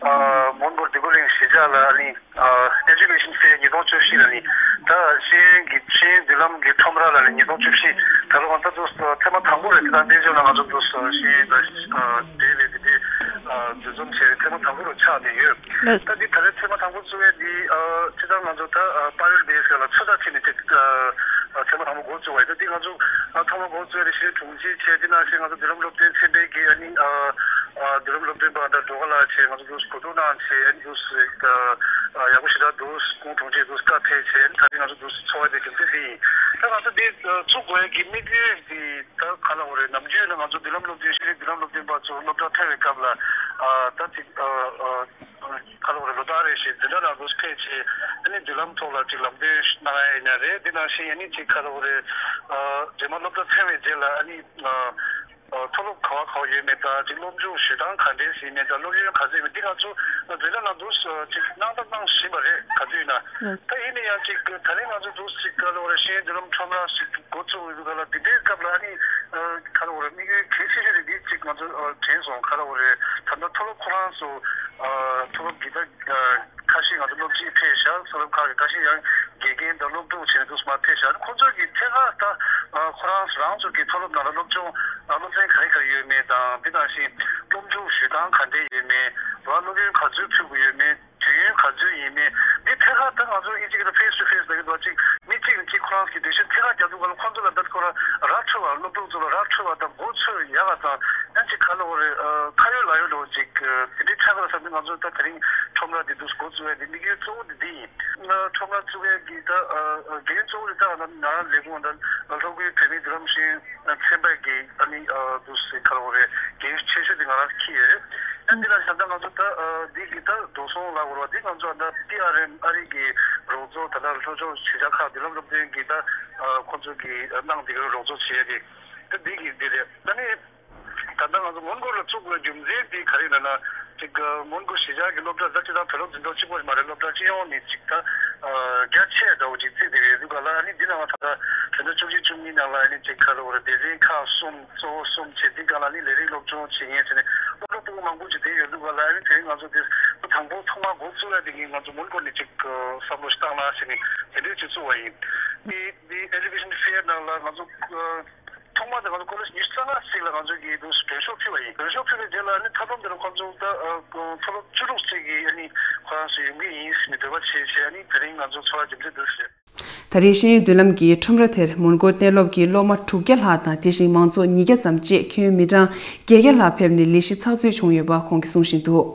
ཨ་མོན་གྷོ་འདོད་རྒུ་གླིང་གཞིས་ཆགས་ལ་ཨ་ནི། ཨ་Education Fair ཉིས་སྟོང་བཅུ་བཞི་ལ་ནི་ད་ཤེས་ཡོན་གྱི་ཤེས་ཡོན་མདུན་ལམ་གྱི་ཁྲོམ་ར་ལ་ནི་ཉིས་སྟོང་བཅུ་བཞི་ད་ལོ་ང་ཚོ་ཚོ་ཐེངས་མ་དང་པོ་རེད། དེ་དང་དེ་བཞིན་ལ་ང་ཚོ་ཚོ་ཤེས་ཡོན་དང་འབྲེལ་བའི་དེ་དེ་འདུ་འཛོམས་བྱས་ཐེངས་མ་དང་པོ་རུ་ཆགས་ནས་ཡོད། ད་འདི་ད་རེས་ཐེངས་མ་དང་པོ་བཙུགས་པའི་འདི་སྤྱིར་བཏང་ང་ཚོ་ད་པ་རེལ་བེ་སི་ལ་ཚོད་ལྟ་བྱས་ནས་དེ་ཐེངས་མ་དང་པོ་འགོ་བཙུགས་པ་ཡིན། ད་འདི་ང་ཚོ་ཐོག་མ་འགོ་བཙུགས་པའི་ཤེས་ཡོན་དྲུང་ཆེ་བྱས། དེ་ནང་བཞིན་ང་ཚོ་མདུན་ལམ་སློབ་སྟོན་ཚན་པའི་གི་ཨ་ནི་མདུན་ལམ་སློབ་སྟོན་པ་ད་འགྲོ་ག་ལ་བྱས། ང་ཚོ་གོ་བསྡུར་གནང་བྱས། ཨ་ནི་ཡག་པོ་ཞེ་དྲག་དུ་ཁོང་དྲུང་ཆེ་དུ་བཀའ་ཕེབས་བྱས་ད་རེས་ང་ཚོ་དུ་འཚོ་བ་དེ་རྒྱུ་མཚན་དེ་ཡིན། ད་ང་ཚོ་འདི་བཙུགས་དགོས་ཀྱི་དམིགས་ཡུལ་དེ་ད་ག་ལ་འོ་རེད། ནམ་རྒྱུན་ལ་ང་ཚོ་མདུན་ལམ་སློབ་སྟོན་ཤེས་རིག་མདུན་ལམ་སློབ་སྟོན་པ་ཚོ་སློབ་གྲྭ་ཕེབས་པའི་སྐབས་ལ་ད་ཅིག་ག་ལ་འོ་རེད། ལོ་ལྟར་རེ་བཞིན་འཛིན་གྲྭ་ནང་དུ་ཕེབས་བྱས་ཨ་ནི་མདུན་ལམ་ཐོག་ལ་ཅིག་ལམ་སྟོན་གནང་ཡ་ཡིན་ན་རེད། འདི་ནང་བཞིན་ཨ་ནི་ཅིག་ག་ལ་འོ་རེད། རྗེས་མ་སློབ་གྲྭ་ཕེབས་པའི་རྗེས་ལ་ཨ་ནི། མཐོ་སློབ་ག་བ་ག་བ་ཡོད་མེད་དང་ཅིག་སློབ་སྦྱོང་ཞུ་སྟངས་ག་འདྲས་ཡིན་མེད་དང་སློབ་ཡོན་ག་ཚོད་ཡོད་མེད་འདི་ང་ཚོ་འཛིན་གྲྭ་ནང་དུ་ཅིག་གནང་ཐབས་གནང་བཞིན་པ་རེད། ག་དུས་ན་ད་ཡིན་ན་ཡང་ཅིག་ད་རིང་ང་ཚོ་འདུག་ཅིག་ག་ལ་འོ་རེད། ཤེས་ཡོན་མདུན་ལམ་ཁྲོམ་ར་ཞིག་འགོ་བཙུགས་ཡོད་དུས་ག་ལ་འདི་འདྲའི་སྐབས་ལ་ཨ་ནི་ག་ལ་འོ་རེད། དམིགས་ཡུལ་གལ་ཆེ་ཤོས་དེ་འདི་ཅིག་ང་ཚོ་དྲན་སོང་། ག་ལ་འོ་རེད། ད་ལྟ་མཐོ་སློབ་ཁོ་རང་ཚོ་མཐོ་སློབ་འདི་ད། ཁ་ཤས་ང་ཚོ་སློབ་སྤྱིས་ཕེབས་ཤག་ས་སློབ་ཁག་གི་ཁ་ཤས་ཡང་དགེ་རྒན་དང་སློབ་ཕྲུག་བྱས་ནས་འདུག་སེ་མར་ཕེབས་ཤག་ཁོང་ཚོས་ཀྱི་ཐད་ཀར་ད་ཁོ་རང་རང་ཚོ་གི་མཐོ་སློབ་ནང་ལ་སློབ་སྦྱོང་སློབ་ཚན་ག་རེ་ག་རེ་ཡོད་མེད་དང་འདི་ནང་བཞིན་སློབ་འཇུག་ཞུ་སྟངས་ག་འདྲས་ཡོད་མེད་ར། སློབ་ཡོན་ག་ཚོད་ཕུལ་དགོས་ཡོད་མེད། དུས་ཡུན་ག་ཚོད་ཡིན་མེད་འདི་ཐད་ཀར་ད་ང་ཚོ་ཨིན་ཇི་སྐད་ལ་ཕེས་ཊུ་ཕེས་ལབ་ཀྱི་འདུག་ཅིག་མི་གཅིག་ནས་གཅིག་ཁོ་རང་གི་འགྲེལ་བཤད་ཐད་ཀར་རྒྱག་དུས་སྒང་ལ་ཁོང་ཚོ་ལ་ད་ཁོ་རང་ར་འཕྲོད་པ་སློབ་ཕྲུག་ཚོ་ལ་ར་འཕྲོད་པ་དང་མགོ་ཚོས་ཡག་ག་དང་ཡང་ཅིག་ག་ལ་འོ་རེད། ཁ་ཡོད་ལག་ཡོད་འགྲོ་ཅིག་དེ་འདྲའི་ཆགས་པ་བསམ་ནས་ང་ཚོ་ད་དེ་རིང་ཁྲོམ་ར་འདི་འདུག་འགོ་བཙུགས་ཡ་འདི་དམིགས་ཡུལ་གཙོ་བོ་འདི་འདི་ཡིན། ཁྲོམ་ར་བཙུགས་ཡ་གི་ད་འགན་གཙོ་བོ་འདི་ད་ང་ང་རང་ལས་ཁུངས་ད་ལྷོ་ཁུལ་བོད་མིའི་མདུན་ལམ་ཤེས་ཡོན་ཚན་པ་གི་ཨ་ནི་འདུག་ཟེར་ག་ལ་འོ་རེད། འགན་ཆེ་ཤོས་འདི་ང་རང་འཁྱེར་ཡོད་རེད། ཡང་འདི་ལ་བྱ་ད་ང་ཚོ་ད་འདི་གི་ད་འགྲོ་སོང་ལ་འོ་ར་འདི་ང་ཚོ་ད་ཊི་ཨར་ཨེམ་ཨ་རི་གི་རོགས་ཚོགས་ད་ལྟ་ལྷོ་ཕྱོགས་གཞིས་ཆགས་ཁག་མདུན་ལམ་སློབ་སྟོན་གི་ད་ཁོང་ཚོ་གི་གནང་འདི་གི་རོགས་ཚོགས་བྱེད་ཡ་དེ་ད་འདི་གི་འདི་རེད། ད་ནི། ད་ལྟ་ང་ཚོ་མོན་གྷོ་ལ་བཙུགས་པའི་རྒྱུ་མཚན་དེ་ག་རེ་ཡིན་ན་ཅིག་མོན་གྷོ་གཞིས་ཆགས་ཀྱི་སློབ་གྲྭ་ད་སྤྱིར་བཏང་བོད་སློབ་འཛིན་གྲྭ་གཅིག་པོ་མ་རེད། སློབ་གྲྭ་སྤྱི་ཡོངས་ནས་ཅིག་ད་རྒྱ་ཆེ་འདྲ་བོ་ཅིག་བརྩིས་བསྡད་ཡོད་དུས་ག་ལ་ཨ་ནི་འདི་ནང་ལ་ད་ལྟ་དོན་དག་བཅུ་གཅིག་བཅུ་གཉིས་ནང་ལ་ཨ་ནི་ཅིག་ག་རེ་བ་རེད། སྡེ་ཚན་ཁག་གསུམ་གཙོ་བོ་གསུམ་བྱས་འདི་ག་ལ་ནི་ལས་རིགས་སློབ་སྦྱོང་བྱེད་མཁན་བྱས་ནས་སློབ་གྲྭ་སྤུ་གུ་མང་པོ་ཅིག་བསྡད་ཡོད་དུས་ག་ལ་ཨ་ནི་དེ་རིང་ང་ཚོ་དེ་དང་པོ་ཐོག་མར་འགོ་བཙུགས་ཡ་དེ་གིས་ང་ཚོ་མོན་གྷོ་ནས་ཅིག་བསམ་བློ་ཞིག་བཏང་ན་ཟེར་ནས་དེ་འདྲས་ཅིག་བཙུགས་པ་ཡིན། དེ་དེ་ཨེ་ཌུ་ཀེ་ཤན་ཕེར་ནང་ལ་ང་ཚོ། ཐོག་མར་དེ་ང་ཚོ་ཀོ་ལེཇ་ཉི་ཤུ་རྩ་ལྔ་ཞིག་ལ་ང་ཚོ་གིས་འདུག་སེ་མགྲོན་ཤོག་ཕུལ་བ་ཡིན། མགྲོན་ཤོག་ཕུལ་བའི་རྗེས་ལ་ཨ་ནི་མཐའ་མཚམས་དེར་ཁོང་ཚོ་ད་མཐོ་སློབ་བཅུ་དྲུག་ཅིག་གིས་ཨ་ནི་ཁོ་རང་ཚོ་ཡོང་གི་ཡིན་ཟེར་ནས་འབོད་པ་བྱས་བྱས་ཨ་ནི་དེ་རིང་ང་ཚོ་འཚོ་བ་རྒྱུ་འབྲས་འདུག་ཟེར། ད་རེས་ཤེས་ཡོན་མདུན་ལམ་གྱི་ཁྲོམ་ར་དེར་མོན་གྷོ་གནས་སློབ་ཀྱི་སློབ་མ་དྲུག་བརྒྱ་ལྷག་དང་དེ་བཞིན་མང་ཚོགས་ཉིས་བརྒྱ་ཙམ་བཅས་ཁྱོན་མི་གྲངས་བརྒྱད་བརྒྱ་ལྷག་ཕེབས་ནས་ལས་གཞི་ཚགས་ཚུད་བྱུང་ཡོད་པ་ཁོང་གིས་གསུང་བཞིན་འདུག་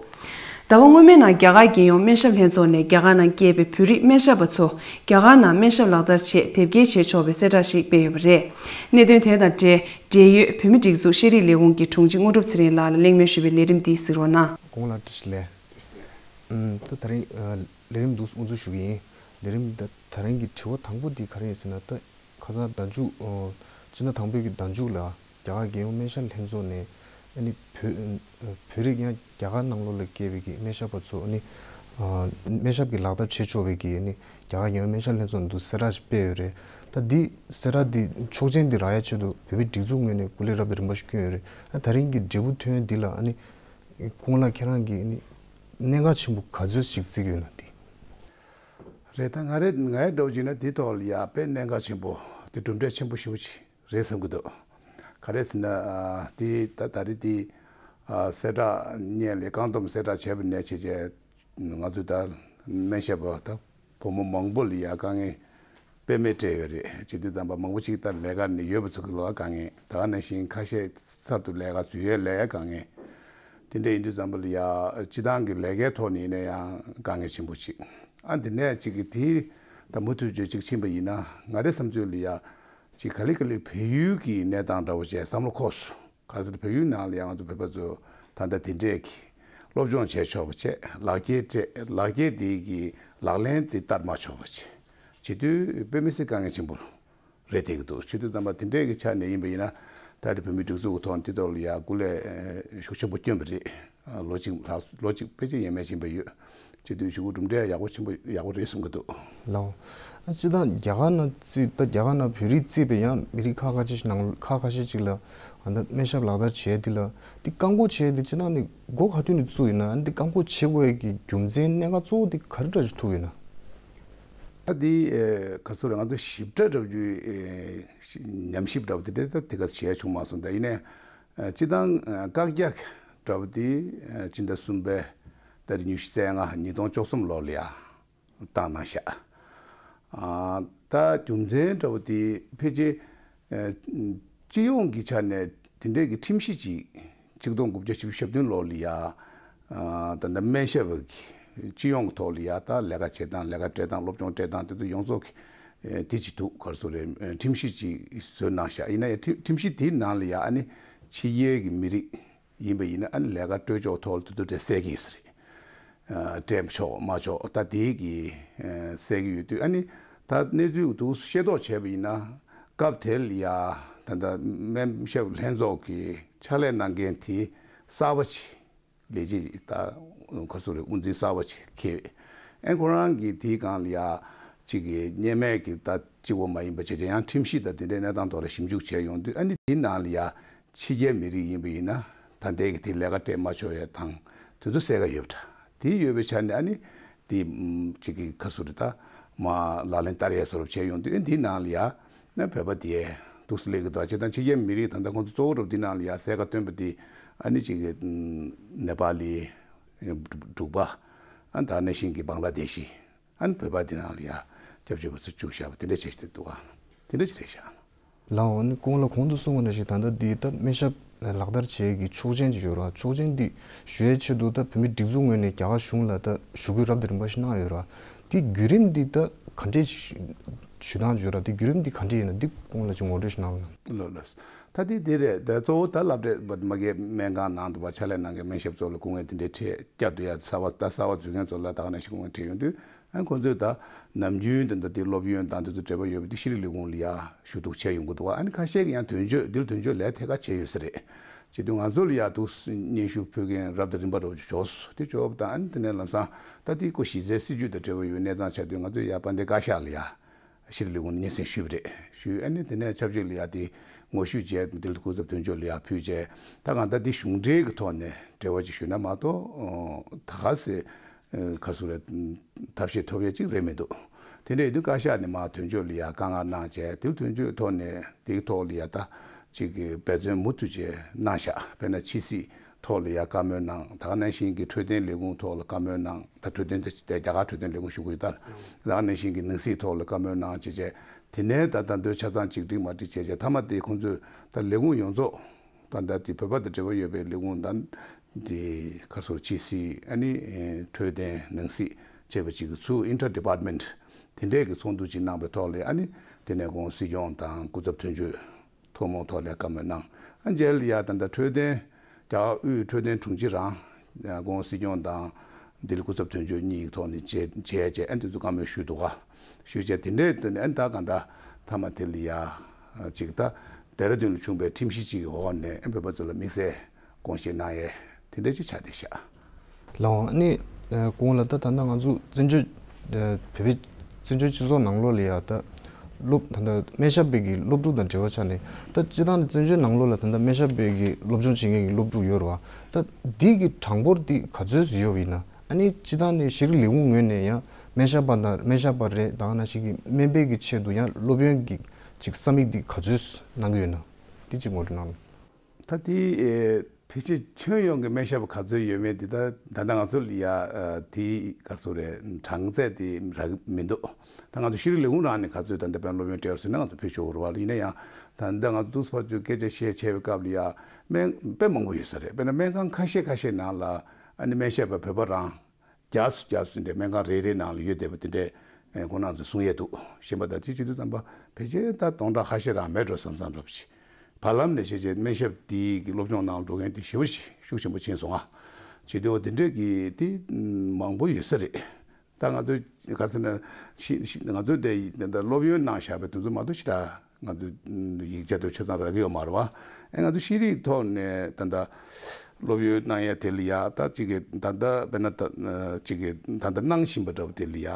ཟླ་བ་སྔོན་མའི་ནང་རྒྱ་གར་རྒྱལ་ཡོངས་སྨན་ཞབས་ལྷན་ཚོགས་ནས་རྒྱ་གར་ནང་སྐྱེས་པའི་བོད་རིགས་སྨན་ཞབས་པ་ཚོ་རྒྱ་གར་ནང་སྨན་ཞབས་ལག་བསྟར་ཆེད་དེབ་སྐྱེལ་བྱེད་ཆོག་པའི་གསལ་བསྒྲགས་ཤིག་སྤེལ་ཡོད་པ་རེད། གནད་དོན་དེ་དང་འབྲེལ་འབྲེལ་ཡོད་བོད་མི་སྒྲིག་འཛུགས་ཤེས་རིག་ལས་ཁུངས་ཀྱི་དྲུང་ཆེ་དངོས་གྲུབ་ཚེ་རིང་ལགས་ལ་གླེང་མོལ་ཞུས་པའི་ལས་རིམ་འདི་གཟིགས་རོགས་གནང་། དགོང་ལ་བཀྲ་ཤིས་བདེ་ལེགས། ད་ད་རིང་ལས་རིམ་འདུག་དབུ་འཛུགས་ཞུ་གི་ཡིན། ལས་རིམ་ད་ད་རིང་གི་དྲི་བ་དང་པོ་འདི་ག་རེ་ཡིན་ཟེར་ན་ད། ཁ་སང་ཟླ་མཇུག་ཨོ། སྤྱི་ཟླ་དང་པོའི་གི་ཟླ་མཇུག་ལ་རྒྱ་གར་རྒྱལ་ཡོངས་སྨན་ཞབས་ལྷན་ཚོགས་ནས་ཨ་ནི་བོད་བོད་རིགས་ཡང་རྒྱ་གར་ནང་ལོགས་ལ་སྐྱེས་པའི་གི་སྨན་ཞབས་པ་ཚོ་ཨ་ནི་ཨ། སྨན་ཞབས་ཀྱི་ལག་བསྟར་བྱེད་ཆོག་པའི་གི་ཨ་ནི་རྒྱ་གར་རྒྱལ་ཡོངས་སྨན་ཞབས་ལྷན་ཚོགས་ནས་འདུག་གསལ་བསྒྲགས་ཤིག་སྤེལ་ཡོད་རེད། ད་འདི་གསལ་བསྒྲགས་འདི་ཆོག་མཆན་འདི་རག་ཡ་ཆེད་དུ་བོད་མིའི་སྒྲིག་འཛུགས་ངོས་ནས་སྐུ་ལས་རབ་དང་རིམ་པ་ཞིག་བསྐྱོན་ཡོད་རེད། ད་ད་རིང་གི་འབྲས་བུ་ཐོན་འདི་ལ་ཨ་ནི་སྐུ་ངོ་ལགས་ཁྱེད་རང་གིས་ཨ་ནི་གནད་འགག་ཆེན་པོ་ག་ཚོད་ཞིག་བརྩི་གི་ཡོད་ན་འདི། རེད། ད་ང་རེ་ང་ཡི་འདྲ་བོ་བྱས་ན་དེ་ཐོག་ལ་ཡ་དཔེ་གནད་འགག་ཆེན་པོ་དེ་གྲུབ་འབྲས་ཆེན་པོ་ཞེ་པོ་ཅིག་རེད་བསམ་གྱི་འདུག་ག་རེ་ཟེར་ན་ཨ། དེ་ད་ད་རེས་དེ་ཨ། གསལ་བསྒྲགས་སྙན་ལས་བཀག་སྡོམ་གསལ་བསྒྲགས་བྱས་པ་ནས་བྱས་རྗེས་ང་ཚོས་ད་སྨན་ཞབས་པ་ད་བུ་མོ་མང་པོ་ལ་ཡ་དཀའ་ངལ་དཔེ་མེད་སྤྲད་ཡོད་རེད། བྱེད་དུས་ཙམ་པ་མང་པོ་ཅིག་ད་ལས་ཀ་ནས་ཡོལ་བ་ཚོ་གི་ལོག་དཀའ་ངལ། ད་ག་ནང་བཞིན་ཁ་ཤས་གསར་དུ་ལས་ཀ་འཛུལ་ཡས་ལས་དཀའ་ངལ། དེ་འདྲ་ཡིན་དུས་ཙམ་པ་ལ་ཡ་སྤྱི་བཏང་གི་ལས་ཀའི་ཐོག་ནས་ཡིན་ན་ཡང་དཀའ་ངལ་ཆེན་པོ་ཅིག་ཨ་འདི་ནས་ཅིག་གི་དེ་ད་མུ་མཐུད་བརྗོད་ཅིག་ཕྱིན་པ་ཡིན་ན་ང་རའི་བསམ་ཚུལ་ལ་ཡ་ཅིག་ག་ལེ་ག་ལེ་བལ་ཡུལ་གྱི་གནས་སྟངས་འདྲ་བོ་བྱས་བསམ་བློ་འཁོར་སོང་། ག་རེ་ཟེར་ན་བལ་ཡུལ་ནང་ལ་ཡང་ང་ཚོ་བོད་པ་ཚོ་ད་ལྟ་དེ་འདྲས་ཀྱི་སློབ་སྦྱོང་བྱས་ཆོག་པ་བྱས་ལག་འཁྱེར་སྤྲད་ལག་འཁྱེར་དེ་གི་ལག་ལེན་དེ་བསྟར་མ་ཆོག་པ་བྱས་བྱེད་དུས་དཔེ་མི་སྲིད་དཀའ་ངལ་ཆེན་པོ་རེད་བསྡད་ཀྱི་འདུག་བྱེད་དུས་ཙམ་པ་དེ་འདྲས་ཀྱི་ཆ་ནས་ཡིན་པ་ཡིན་ན་ད་རེས་བོད་མིའི་སྒྲིག་འཛུགས་ཀྱི་ཐོག་ནས་དེ་ཐོག་ལ་ཡ་སྐུ་ལས་ཤུགས་ཆེན་པོ་བསྐྱོན་པ་རེད། ལོ་གཅིག་ལྷག་ལོ་གཅིག་ཕལ་ཆེར་ཡས་མས་ཕྱིན་པ་ཡོད། བྱེད་དུས་གཞུག་གུ་གྲུབ་འབྲས་ཡག་པོ་ཆེན་པོ་ཡག་པོ་རེད་བསམ་གྱི་འདུག་ལགས། ཨ་སྤྱིར་བཏང་རྒྱ་གར་ནང་བརྩིས་ད་རྒྱ་གར་ནང་བོད་རིགས་བརྩིས་པའི་ཡང་མི་རིགས་ཁག་ཁ་ཤས་ཤིག་ནང་ཁག་ཁ་ཤས་ཅིག་ལ་ཨ་ད་སྨན་ཞབས་ལག་བསྟར་བྱས་འདི་ལ་འདི་བཀག་འགོག་བྱས་འདི་སྤྱིར་བཏང་ནི་འགོ་ག་དུས་ནས་བཙུགས་ཡོད་ན་འདི་བཀག་འགོག་བྱེད་དགོས་ཡ་གི་རྒྱུ་མཚན་གནད་འགག་གཙོ་བོ་འདི་ག་རེ་འདྲ་ཞིག་ཐུག་ཡོད་ན། ད་འདི་ཨེ་ག་ཚོད་རེད། ང་ཚོ་ཞིབ་ཕྲ་འདྲ་བོ་ཨེ་ཉམས་ཞིབ་འདྲ་བོ་དེ་འདྲ་ད་དེ་ག་བྱས་བྱུང་མ་སོང་། ད་ཡིན་ནའི་ཨ་སྤྱིར་བཏང་ཨ་བཀག་རྒྱ་འདྲ་བོ་དེ་ཨ་སྤྱི་ཟླ་གསུམ་པའི་ཏ་རིག་ཉི་ཤུ་རྩ་ལྔ་ཉིས་སྟོང་བཅུ་གསུམ་ལོ་ལ་ཡ་བཏང་གནང་ཤག་ཨ་ད་རྒྱུ་མཚན་འདྲ་བོ་དེ་ཕལ་ཆེར་ཨ་སྤྱི་ཡོངས་ཀྱི་ཆ་ནས་དེ་འདྲའི་གི་ཁྲིམས་གཞི་ཅིག་ཆིག་སྟོང་དགུ་བརྒྱ་བཞི་བཅུ་ཞེ་བདུན་ལོ་ལ་ཡ་ཨ་ད་ལྟ་སྨན་ཞབས་པ་གི་ སྤྱི་ཡོངས་ཀྱི་ཐོག་ལ་ཡ་ད་ལས་ཀ་བྱེད་སྟངས་ལས་ཀ་སྤྲད་སྟངས་སློབ་སྦྱོང་སྤྲད་སྟངས་དེ་ཚོ་ཡོངས་རྫོགས་ཀྱི་དེ་ཅིག་འདུག་ག་རེ་ཟེར་རེད། ཁྲིམས་གཞི་ཅིག་བཟོས་གནང་ཤག་ཡིན་ན་ཡང་ཁྲིམས་ཁྲིམས་གཞི་དེའི་ནང་ལ་ཡ་ཨ་ནི་ཕྱི་རྒྱལ་གྱི་མི་རིགས་ཡིན་པ་ཡིན་ན་ཨ་ནི་ལས་ཀ་སྤྲོད་ཕྱོགས་ཐོག་ལ་དེ་ཚོ་དེ་གསལ་གྱི་ཡོད་ས་རེད། སྤྲད་ཆོག་མ་ཆོག་ད་དེའི་གི་གསལ་གྱི་ཡོད་དུས་ཨ་ནི་ད་གནས་ཚུལ་འདུག་ཤེས་རྟོགས་བྱས་པ་ཡིན་ན་སྐབས་དེར་ལ་ཡ་ད་ལྟ་སྨན་ཞབས་ལྷན་ཚོགས་ཀྱི་ཕྱག་ལས་གནང་མཁན་དེ་གསར་པ་ཅིག་ལས་བྱེད་ད་ག་རེ་ཟེར་རེད། དབུ་འཛིན་གསར་པ་ཅིག་འཁེལ། ཨེ་ཁོ་རང་གིས་དེའི་སྒང་ལ་ཡ་གཅིག་གི་སྔོན་མའི་གི་ད་གཅིག་པོ་མ་ཡིན་པ་བྱས་བྱས་ཡང་ཁྲིམས་གཞི་དང་དེ་འདྲའི་གནས་སྟངས་ཐོག་ལ་ཞིབ་འཇུག་བྱས་ཡོང་དུས་ཨ་ནི་དེའི་ནང་ལ་ཡ་ཕྱི་རྒྱལ་མི་རིགས་ཡིན་པ་ཡིན་ན་ད་ལྟའི་གི་དེ་ལས་ཀ་སྤྲད་མ་ཆོག་ཡ་དང་དེ་ཚོ་གསལ་ཁ་ཡོད་པ་འདྲ། དེ་ཡོད་པའི་ཆ་ནས་ཨ་ནི་དེ་གཅིག་གི་ག་རེ་ཟེར་རེད། ད་མ་ལག་ལེན་བསྟར་ཡ་བཟོ་འདྲ་བྱས་ཡོང་དུས་ཨ་ནི་དེའི་ནང་ལ་ཡ། ན་བོད་པ་དེ་འདུག་སེ་སླེབས་ཀྱི་འདུག་བྱས་ཙང་ཕྱི་རྒྱལ་མི་རིགས་ད་ལྟ་ཁོང་ཚོ་གཙོ་བོ་རུ་འདི་ནང་ལ་ཡ་གསལ་ཁ་སྟོན་པ་དེ་ཨ་ནི་གཅིག་གི་ནེ་པ་ལི། འབྲུག་པ། ཨ་ནི་ད་ག་ནང་བཞིན་གྱི་བང་ལ་དེ་ཤི། ཨ་ནི་བོད་པ་དེ་ནང་ལ་ཡ་སྐྱབས་བཅོལ་བ་ཚོ་བཅུག་བཞག་པ་དེ་འདྲ་བྱས་ཏེ་འདུག་ག་དེ་འདྲ་ཅིག་རེད་ཤག་ལའོ་ཨ་ནི་གོང་ལ་གོང་དུ་གསུངས་པ་ནང་བཞིན་ད་ལྟ་འདི་ད་སྨན་ཞབས་ལག་བསྟར་བྱེད་ཀྱི་ཆོག་མཆན་ཅིག་ཡོད་ར། ཆོག་མཆན་འདི་ཞུ་ཡའི་ཆེད་དུ་ད་བོད་མིའི་སྒྲིག་འཛུགས་ངོས་ནས་རྒྱ་གར་གཞུང་ལ་ད་ཞུ་སྐུལ་རབ་དང་རིམ་པ་ཞིག་གནང་ཡོད་ར། དེ་བརྒྱུད་རིམ་འདི་ད་ག་འདྲས་ཞུ་སྟངས་ཡོད་ར། དེ་བརྒྱུད་རིམ་འདི་ག་འདྲས་ཡིན་ན་འདི་སྐོར་ལ་ཅིག་ངོ་སྤྲོད་ཞིག་གནང་རོགས་གནང་། ལགས་ལགས། ད་དེ་དེ་རེད། ད་གཙོ་བོ་ད་སློབ་གྲྭའི་མ་གི་སྨན་ཁང་ནང་དུ་བ་ཕྱག་ལས་གནང་མཁན་སྨན་ཞབས་ཚོ་ལ་སྐུ་ངལ་དེ་འདྲའི་འཕྲད་བསྐྱར་དུ་ཡ་གསར་བ་ད་གསར་བ་འཛུལ་མཁན་ཚོ་ལ་ད་ག་ནང་བཞིན་སྐུ་ངལ་འཕྲད་ཡོང་དུས་ཨ་ཁོང་ཚོས་ད་ནམ་རྒྱུན་དེ་འདྲ་དེ་སློབ་ཡོན་དང་དེ་ཚོ་འབྲེལ་བ་ཡོད་པ་དེ་ཤེས་རིག་ལས་ཁུངས་ལ་ཡ་ཞུ་གཏུག་བྱས་ཡོང་གི་འདུག་ཨ་ནི་ཁ་ཤས་ཀྱིས་ཡང་དོན་གཅོད་འདིར་དོན་གཅོད་ལས་ཐད་ཀར་བྱས་ཡོད་ས་རེད། བྱེད་དུས་ང་ཚོ་ལ་ཡ་འདུག་སྙན་ཞུ་ཕུལ་མཁན་རབ་དང་རིམ་པ་རབ་ཅིག་འབྱོར་སོང་། དེ་འབྱོར་བ་དང་ཨ་ནི་དེ་ནས་ལམ་སང་ད་དེ་ཀོ་གཞི་རྩའི་སྲིད་ཇུས་དང་འབྲེལ་བ་ཡོད་གནས་ཚང་ཆགས་དུས་ང་ཚོས་ཡ་དཔལ་ལྡན་བཀའ་ཤག་ལ་ཡ། ཤེས་རིག་ལས་ཁུངས་ནས་སྙན་སེང་ཞུས་པ་རེད། ཞུས་ཨ་ནི་དེ་ནས་ཆབས་ཅིག་ལ་ཡ་དེ་ངོ་བཤུས་བྱས་དེ་ལ་སྐུ་ཚབ་དོན་གཅོད་ལ་ཡ་ཕུལ་བྱས་ད་གང་ལྟར་དེ་གཞུང་འབྲེལ་གྱི་ཐོག་ནས་འབྲེལ་བ་ཅིག་ཞུས་ན་མ་གཏོགས་ད་ག་སེ་ག་སུ་རེད་ཐབས་ཤེས་ཐོབ་ཡ་ཅིག་རེད་མི་འདུག་དེ་འདྲ་ཡིན་དུས་བཀའ་ཤག་ནས་མ་དོན་གཅོད་ལ་ཡ་བཀའ་མངགས་གནང་བྱས་དེ་ལ་དོན་གཅོད་ཐོག་ནས་དེའི་ཐོག་ལ་ཡ་ད་ཅིག་གི་འབད་བརྩོན་མུ་མཐུད་བྱས་གནང་ཤག་དཔེར་ན་ཕྱི་སྲིད་ཐོག་ལ་ཡ་བཀའ་མོལ་གནང་། ད་ག་ནང་བཞིན་གྱི་འཕྲོད་བསྟེན་ལས་ཁུངས་ཐོག་ལ་བཀའ་མོལ་གནང་། ད་འཕྲོད་བསྟེན་དེ་རྒྱ་གར་འཕྲོད་བསྟེན་ལས་ཁུངས་ཞུ་དགོས་ཡོད་ད། ད་ག་ནང་བཞིན་གྱི་ནང་སྲིད་ཐོག་ལ་བཀའ་མོལ་གནང་བྱས་བྱས་དེ་ནས་ད་ད་འདོད་ཆ་ཚང་ཅིག་འགྲིག་མ་འགྲིག་བྱས་བྱས་མཐའ་མ་དེ་ཁོང་ཚོས་ད་ལས་ཁུངས་ཡོངས་རྫོགས་ད་ད་དེ་བོད་པ་དང་འབྲེལ་བ་ཡོད་པའི་ལས་ཁུངས་ད་དེ་ཁ་སོར་ཕྱི་སྲིད་ཨ་ནི་འཕྲོད་བསྟེན་ནང་སྲིད་བཅས་པ་ཅིག་གི་ཚུར་ཨིན་ཊར་ཌི་པཱར་ཊི་མེན་ཊི་དེ་འདྲས་ཀྱི་ཚོགས་འདུ་ཅིག་གནང་པའི་ཐོག་ལ་ཨ་ནི་དེ་ནས་ཁོང་སྲིད་སྐྱོང་དང་སྐུ་ཚབ་དོན་གཅོད། ཐུན་མོང་ཐོག་ལ་བཀའ་མོལ་གནང་། ཨ་རྗེས་ལ་ཡ་ད་ལྟ་འཕྲོད་བསྟེན་རྒྱ་གར་དབུས་འཕྲོད་བསྟེན་དྲུང་ཆེ་རང་ཁོང་སྲིད་སྐྱོང་དང་ལྡི་ལི་སྐུ་ཚབ་དོན་གཅོད་གཉིས་ཀྱི་ཐོག་ནས་མཇལ་མཇལ་བྱས་ཨ་དེ་ཚོ་བཀའ་མོལ་ཞུས་འདུག་ག་ཞུས་བྱས་དེ་འདྲའི་དོན་ཨ་ད་ག་ད་མཐའ་མ་དེ་ལ་ཡ་ཅིག་ད་ལྡེ་ར་ལྡུན་ལ་བྱུང་བའི་ཁྲིམས་གཞི་ཅིག་གི་འོག་ནས་ཨ་བོད་པ་ཚོ་ལ་དམིགས་བསལ་དགོངས་བཞེས་གནང་ཡས་དེ་འདྲ་ཅིག་ཆགས་བསྡད་ཤག་ལའོ་ཨ་ནི་གོང་ལ་ད་ད་ལྟ་ང་ཚོ་བཙན་བྱོལ་བོད་པའི་བཙན་བྱོལ་སྤྱི་ཚོགས་ནང་ལོགས་ལ་ཡ་ད་སློབ་ད་ལྟ་སྨན་ཞབས་པའི་གི་སློབ་ཕྲུག་དང་འབྲེལ་བ་ཆགས་ནས་ད་སྤྱི་བཏང་ནས་བཙན་བྱོལ་ནང་ལོགས་ལ་ད་ལྟ་སྨན་ཞབས་པའི་གི་སློབ་སྦྱོང་བྱེད་མཁན་གི་སློབ་ཕྲུག་ཡོད་རེད་བ། ད་འདི་གི་གྲངས་འབོར་འདི་ག་ཚོད་ཡོད་པ་ཡིན་ན་ཨ་ནི་སྤྱི་བཏང་ནས་ཤེས་རིག་ལས་ཁུངས་ངོས་ནས་ཡང་སྨན་ཞབས་པ་དང་སྨན་ཞབས་པ་རེད་ད་ག་ནང་བཞིན་གི་སྨན་པའི་གི་ཆེད་དུ་ཡང་སློབ་ཡོན་གི་ཅིག་ས་མིག་འདི་ག་ཚོད་གནང་གི་ཡོད་ན་འདི་ཅིག་ངོ་སྤྲོད་གནང་། ད་དེ་ཕལ་ཆེར་ཁྱོན་ཡོངས་ཀྱི་སྨན་ཞབས་པ་ག་ཚོད་ཡོད་མེད་དེ་ད་ད་ལྟ་ང་ཚོ་ལ་ཡ་དེ་ག་ཚོད་རེད་གྲངས་ཚད་དེ་རག་གི་མི་འདུག་ད་ང་ཚོ་ཤེས་རིག་ལས་ཁུངས་རང་ནས་ག་ཚོད་ད་ལྟ་དཔེར་ན་སློབ་ཡོན་སྤྲད་ཡོད་ཟེར་ན་ང་ཚོ་ཕུལ་ཆོག་གི་རེད་བ། ཡིན་ན་ཡང་ད་ལྟ་ང་ཚོ་འདུག་ཕར་ཚུར་སྐད་ཆ་བཤད་བྱས་པའི་སྐབས་ལ་ཡ་སྨན་དཔེ་མང་པོ་ཡོད་ས་རེད། དཔེར་ན་སྨན་ཁང་ཁ་ཤས་ཁ་ཤས་ནང་ལ་ཨ་ནི་སྨན་ཞབས་པ་བོད་པ་རང་བརྒྱ་སུ་བརྒྱ་སུ་འདྲ་སྨན་ཁང་རེ་རེའི་ནང་ལ་ཡོད་བསྡད་པ་དེ་འདྲས་ཁོང་རྣམ་ཚོས་གསུང་ཡས་འདུག་གཞན་པ་ད་དེ་བྱེད་དུས་ཙམ་པ་ཕལ་ཆེར་ད་སྟོང་ཕྲག་ཁ་ཤས་རང་མེད་འགྲོ་བསམ་བསམ་འདྲ་པོ་ཞིག་བར་ལམ་ནས་བྱས་རྗེས་སྨན་ཞབས་དེའི་གི་སློབ་སྦྱོང་ནང་འགྲོ་མཁན་དེ་ཞེ་པོ་ཞིག་ཤུགས་ཆེན་པོ་ཕྱིན་སོང་ང་། བྱེད་དུས་འོ་དེ་འདྲས་ཀྱི་དེ་མང་པོ་ཡོད་ས་རེད། ད་ང་ཚོས་ག་ཚོད་ན་ཤི་ཤི་ང་ཚོས་དེ་ད་སློབ་ཡོན་གནང་བཞག་པའི་དེ་ཚོ་མ་གཏོགས་ཤི་ད་ང་ཚོས་ཡིག་ཆ་དེ་ཆ་ཚང་རག་གི་ཡོད་མ་རེད་བ། ཨེ་ང་ཚོ་ཤེས་རིག་ཐོག་ནས་ད་ལྟ་སློབ་ཡོན་གནང་ཡ་དེ་ལ་ཡ་ད་ཅིག་གི་ད་ལྟ་དཔེར་ན་ད་ཅིག་གི་ད་ལྟ་གནང་བཞིན་པ་འདྲ་པོ་དེ་ལ་ཡ་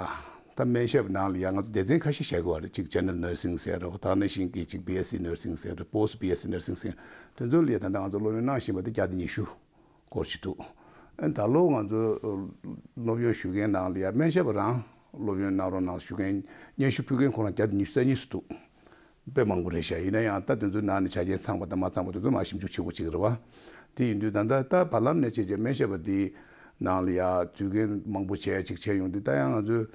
ད་སྨན་ཞབས་ནང་ལ་ཡ་ང་ཚོ་སྡེ་ཚན་ཁ་ཤས་བཞག་གི་ཡོད་རེད། ཅིག་General Nursing ཟེར་རེད། ད་ག་ནང་བཞིན་གྱི་ཅིག་B S C Nursing ཟེར་རེད། Post B S C Nursing ཟེར་དེ་ཚོ་ལ་ཡ་ད་ལྟ་ང་ཚོ་སློབ་ཡོན་གནང་བཞིན་པ་དེ་བརྒྱ་དང་ཉི་ཤུ་སྐོར་ཞིག་འདུག་ཨ་ནི་ད་ལོ་ང་ཚོ་སློབ་ཡོན་ཞུ་མཁན་ནང་ལ་ཡ་སྨན་ཞབས་པ་རང་སློབ་ཡོན་གནང་རོགས་གནང་ཞུ་མཁན་སྙན་ཞུ་ཕུལ་མཁན་ཁོ་རང་བརྒྱ་དང་ཉི་ཤུ་རྩ་གཉིས་སུ་འདུག་དཔེ་མང་པོ་རེད་ཤག་ཡིན་ན་ཡང་ད་དེ་ཚོའི་ནང་ནས་ཆ་རྐྱེན་ཚང་པ་དང་མ་ཚང་པ་དེ་ཚོ་མར་ཞིབ་འཇུག་བྱེད་དགོས་ཅིག་རེད་བ། དེ་ཡིན་དུས་ད་ལྟ་ད་བར་ལམ་ནས་བྱས་རྗེས་སྨན་ཞབས་པ་དེའི་ནང་ལ་ཡ་འཛུལ་མཁན་མང་པོ་བྱས་ཅིག་བྱས་ཡོང་དུས་ད་ཡང་ང་ཚོའི་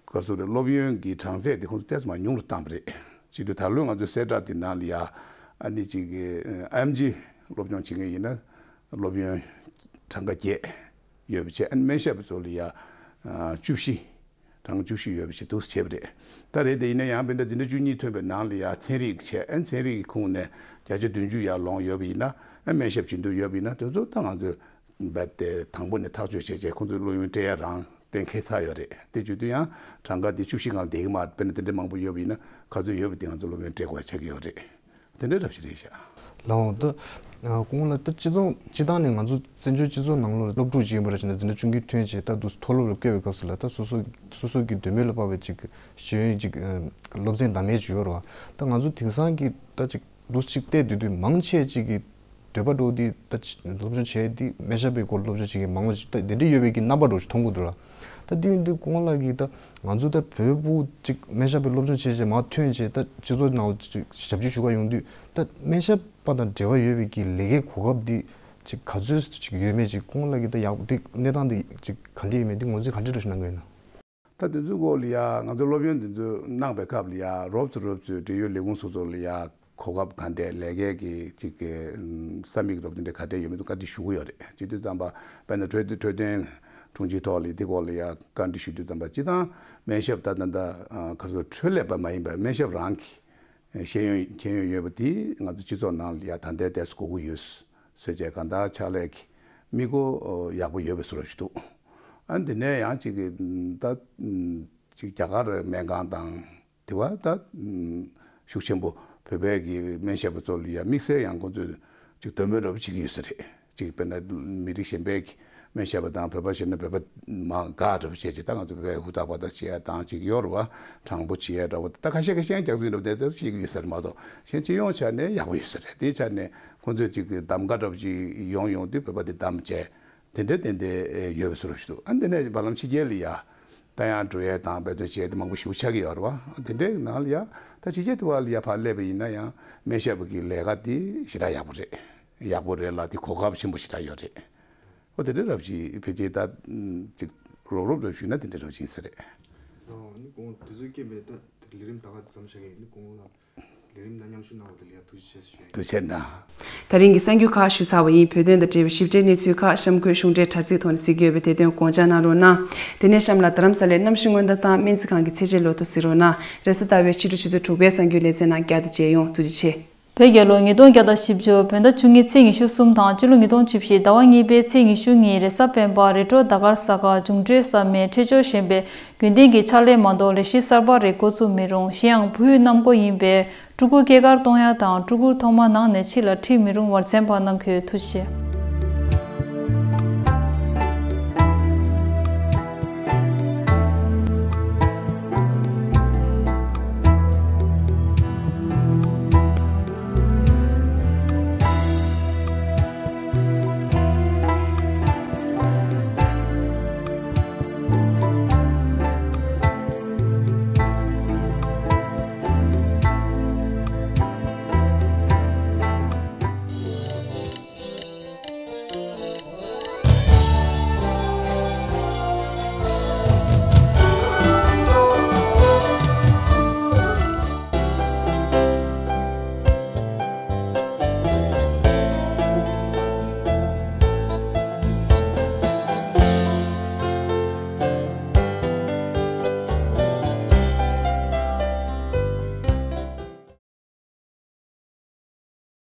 ག་ཚོད་རེད། སློབ་ཡོན་གྱི་གྲངས་ཚད་དེ་ཁོང་ཚོ་ཏོག་ཙམ་མར་ཉུང་རུ་བཏང་པ་རེད། བྱེད་དུས་ད་ལོའི་ང་ཚོའི་གསལ་བསྒྲགས་དེ་ནང་ལ་ཡ་ཨ་ནི་གཅིག་གི་ཨེམ་ཇི་སློབ་སྦྱོང་བྱེད་མཁན་ཡིན་ན་སློབ་ཡོན་གྲངས་ཀ་བརྒྱད་ཡོད་པ་བྱས། ཨ་ནི་སྨན་ཞབས་པ་ཚོ་ལ་ཡ་ བཅུ་བཞི། གྲངས་བཅུ་བཞི་ཡོད་པ་ཞིག་འདུག་བྱས་པ་རེད། ད་རེད་དེ་ཡིན་ན་ཡང་དཔེར་ན་འཛིན་གྲྭ་བཅུ་གཉིས་ཐོན་པའི་ནང་ལ་ཡང་ཚན་རིག་བྱས། ཨ་ཚན་རིག་གི་ཁོངས་ནས་བརྒྱ་ཆ་བདུན་ཅུ་ཡར་ལོངས་ཡོད་པ་ཡིན་ན། ཨ་སྨན་ཞབས་བྱེད་འདོད་ཡོད་པ་ཡིན་ན་དེ་ཚོ་ད་ང་ཚོས་རྦད་དེ་དང་པོ་ནས་ཐག་གཅོད་བྱས་རྗེས་ཁོང་ཚོའི་སློབ་ཡོན་སྤྲད་ཡ་རང་གཏན་འཁེལ་ཚར་ཡོད་རེད། དེ་བརྗོད་དུས་ཡང་གྲངས་ཀ་དེ་བཅུ་བཞི་སྒང་ལ་བསྡད་ཀྱི་མ་རེད། དཔེར་ན་དེ་འདྲ་མང་པོ་ཡོད་པ་ཡིན་ན་ག་ཚོད་ཡོད་པ་དེ་ང་ཚོ་སློབ་ཡོན་སྤྲད་དགོས་ཆགས་ཀྱི་ཡོད་རེད། དེ་འདྲའི་རབ་ཞིག་རེད་ཤག་ལགས་འོང་། ད་ཨ་སྐུ་ངོ་ལགས། ད་སྤྱི་ཚོགས་སྤྱི་བཏང་ནས་ང་ཚོ་བཙན་བྱོལ་སྤྱི་ཚོགས་ནང་ལོགས་སློབ་ཕྲུག་ཅིག་ཡིན་པ་ར་བྱས་ན་འཛིན་གྲྭ་བཅུ་གཉིས་ཐོན་རྗེས་ད་དུ་མཐོ་སློབ་ལ་བསྐྱོད་པའི་སྐབས་སུ་ལ་ད་སོ་སོ་སོ་སོ་གི་འདོད་མོས་ལ་དཔག་པའི་ཅིག་ཤེས་ཡོན་ཅིག་ཨ་སློབ་ཚན་འདམ་ཡས་ཅིག་ཡོད་རེད་བ། ད་ང་ཚོ་དེང་སང་གི་ད་ཅིག་འདུག་ཅིག་བལྟས་དུས་དུས་མང་ཆེ་ཅིག་གི་འདོད་པ་འགྲོ་དེ་ད་སློབ་སྦྱོང་བྱས་དེ་སྨན་ཞབས་པའི་སྐོར་སློབ་སྦྱོང་བྱེད་མཁན་མང་བ་ཞིག་ད་དེ་འདྲ་ཡོད་པའི་གི་རྣམ་པ་འགྲོ་ཞིག་མཐོང་གི་འདུག་ར། ད་དེ་ཡིན་དུས་སྐུ་ངོ་ལགས་ཀྱིས་ད་ང་ཚོ་ད་བོད་ཕྲུག་ཅིག་སྨན་ཞབས་པའི་སློབ་སྦྱོང་བྱས་རྗེས་མར་ཐོན་རྗེས་ད་སྤྱི་ཚོགས་ནང་ཅིག་ཞབས་ཕྱི་ཞུ་ག་ཡོང་དུས་ད་སྨན་ཞབས་པ་དང་འབྲེལ་བ་ཡོད་པའི་གི་ལས་ཀའི་གོ་སྐབས་འདི་ཅིག་ག་ཚོད་ཅིག་ཡོད་མེད་ཅིག་སྐུ་ངོ་ལགས་ཀྱིས་ད་ཡག་འདི་གནས་སྟངས་འདི་ཅིག་ག་འདྲ་ཡོད་མེད་འདི་ངོས་འཛིན་ག་འདྲ་འདྲ་ཞིག་གནང་གི་ཡོད་ན། ད་དེ་ཚོའི་སྐོར་ལ་ཡ་ང་ཚོ་སློབ་ཡོན་དེ་ཚོ་གནང་བའི་སྐབས་ལ་ཡ་རོབ་ཙམ་རོབ་ཙམ་འབྲེལ་ཡོད་ལས་ཁུངས་སོ་སོ་ལ་ཡ་གོ་སྐབས་ག་འདྲས་ལས་ཀའི་གི་ཅིག་གི་ས་མིག་རོབ་དེ་འདྲས་ག་འདྲས་ཡོད་མེད་དུ་བཀའ་འདྲི་ཞུ་གི་ཡོད་རེད། བྱེད་དུས་ཙམ་པ་དཔེར་ན་འཕྲོད་འཕྲོད་བསྟེན་དྲུང་ཆེའི་ཐོག་ལ་དེ་སྐོར་ལ་ཡ་བཀའ་འདྲི་ཞུ་དུས་ཙམ་པ་སྤྱི་བཏང་སྨན་ཞབས་ད་ད་ད་ག་ཚོད་འཕྲོད་ལས་པ་མ་ཡིན་པ་སྨན་ཞབས་རང་གི་ཤེས་ཡོན་མཁྱེན་ཡོན་ཡོད་པ་དེ་ང་ཚོ་སྤྱི་ཚོགས་ནང་ལ་ཡ་ད་ལྟའི་ཏོག་ཙམ་དགོས་ཀྱི་ཡོད། ཟེར་བྱས་གང་ལྟར་ཕྱག་ལས་ཀྱི་དམིགས་སྒོ་ཡག་པོ་ཡོད་པའི་བཟོ་འདྲ་ཞིག་འདུག་ཨ་འདི་ནས་ཡང་གཅིག་གི་ད་གཅིག་རྒྱ་གར་སྨན་ཁང་དང་དེ་བ་ད་ཤུགས་ཆེན་པོ་བོད་པའི་གི་སྨན་ཞབས་པ་ཚོ་ལ་ཡང་དམིགས་བསལ་ཡང་ཁོང་ཚོས་ཅིག་འདོད་མོས་རབ་བྱེད་ཀྱི་ཡོད་ས་རེད། ཅིག་དཔེར་ན་མི་རིགས་གཞན་པའི་གི་སྨན་ཞབས་པ་དང་བོད་པ་བྱས་ན་བོད་པ་མ་དགའ་འདྲ་བོ་བྱས་ཅིག་ད་ང་ཚོ་བོད་པའི་ཧུར་ཐག་པ་ད་བྱེད་ཡ་དང་ཅིག་ཡོད་རེད་བ། དྲང་པོ་བྱེད་ཡ་འདྲ་བོ་ད་ཁ་ཤས་ཁ་ཤས་རྒྱག་ཚུལ་འདྲ་བོ་དེ་ཚོ་བྱེད་ཀྱི་ཡོད་ས་རེད་མ་གཏོགས་གཞན་སྤྱི་ཡོངས་ཆ་ནས་ཡག་པོ་ཡོད་ས་རེད། དེའི་ཆ་ནས་ཁོང་ཚོས་ཅིག་གདམ་ག་འདྲ་བོ་ཅིག་ཡོང་ཡོང་དུས་བོད་པ་དེ་གདམ་བྱས་དེ་འདྲ་ཏན་ཏན་ཡོད་པའི་བཟོ་འདྲ་ཞིག་འདུག་ཨ་འདི་ནས་བར་ལམ་ཕྱི་རྒྱལ་ལ་ཡ་ད་ཡང་འགྲོ་ཡས་དང་འབད་བརྩོན་བྱེད་ཡས་དེ་མང་པོ་ཞིག་ཆགས་ཀྱི་ཡོད་རེད་བ། དེ་འདྲའི་ནང་ལ་ཡ་ད་ཕྱི་རྒྱལ་དུ་བ་ལ་ཡ་ཕར་སླེབས་པ་ཡིན་ན་ཡང་སྨན་ཞབས་ཀྱི་ལས་ཀ་དེ་ཞེ་དྲག་ཡག་པོ་རེད། ཡག་པོ་རེད་ལ་དེ་གོ་སྐབས་ཆེན་པོ་ཞེ་དྲག་ཡོད་རེད། ཨོ་དེ་འདྲའི་རབ་ཞིག་ཕལ་ཆེར་ད་ཅིག་རོབ་རོབ་རབ་ཞུས་ན་དེ་འདྲའི་རབ་ཞིག་ཡིན་ས་རེད། ཨོ་ནི་གོང་དུས་ཚོད་སྐྱེལ་མེད་ད་ལས་རིམ་ད་ག་ཙམ་བྱ་གི་ཡིན་ནི་གོང་ལ། ལས་རིམ་ནང་མཉམ་ཞུགས་གནང་བ་དེ་ལ་ཡང་ཐུགས་རྗེ་ཆེ་ཞུ་ཡ་ཡིན། ཐུགས་རྗེ་གནང་། ད་རིང་གི་གསར་འགྱུར་ཁག་ཞུས་ཚར་བ་ཡིན། བོད་དོན་དང་འབྲེལ་བའི་ཞིབ་ཕྲའི་གནས་ཚུལ་ཁག་གཤམ་འཁོད་གཞུང་འབྲེལ་དྲ་ཚིགས་ཐོག་ནས་གཟིགས་ཀྱི་ཡོད་པས་དེ་དོན་དགོངས་འཇགས་གནང་རོགས་གནང་། དེ་ནས་གཤམ་ལ་རྡ་རམ་ས་ལའི་གནམ་གཤིས་སྔོན་བརྡ་དང་སྨན་རྩིས་ཁང་གི་ཚད་འཇལ་ལོ་ཐོ་གཟིགས་རོགས་གནང་། རེས་གཟའ་ཟླ་བའི་ཕྱི་དྲོ་ཆུ་ཚོད་དྲུག་པའི་གསར་འགྱུར་ལེ་ཚན་ནང་བསྐྱར་དུ་མཇལ་ཡོང་། ཐུགས་རྗེ་ཆེ། བོད་རྒྱལ་ལོ་ཉིས་སྟོང་བརྒྱ་དང་བཞི་བཅུ་བོད་ཟླ་བཅུ་གཉིས་ཚེས་ཉི་ཤུ་གསུམ་དང་སྤྱི་ལོ་ཉིས་སྟོང་བཅུ་བཞི་ཟླ་བ་གཉིས་པའི་ཚེས་ཉི་ཤུ་གཉིས་རེས་གཟའ་སྤེན་པ་རི་ཀྲོ་ཟླ་སྐར་གཟའ་སྐར་འབྱུང་འཕྲོད་གཟའ་མིག་འཕྲད་སྦྱོར་ཞན་པས་རྒྱུན་ལྡན་གྱི་ཕྱག་ལས་མ་གཏོགས་ལས་གཞི་གསར་པ་རེ་འགོ་བཙུགས་མི་རུང་། གཞན་ཡང་བོད་ཡུལ་གནམ་སྒོ་ཡིན་པས་སྤྲུལ་སྐུ་སྐྱེས་སྐར་གཏོང་ཡ་དང་སྤྲུལ་སྐུ་ཐོག་མ་ནང་ནས་ཕྱི་ལ་ཁྲིད་མི་རུང་བར་མཚན་པ་གནང་གི་ཡོད། ཐུགས་རྗེ་ཆེ།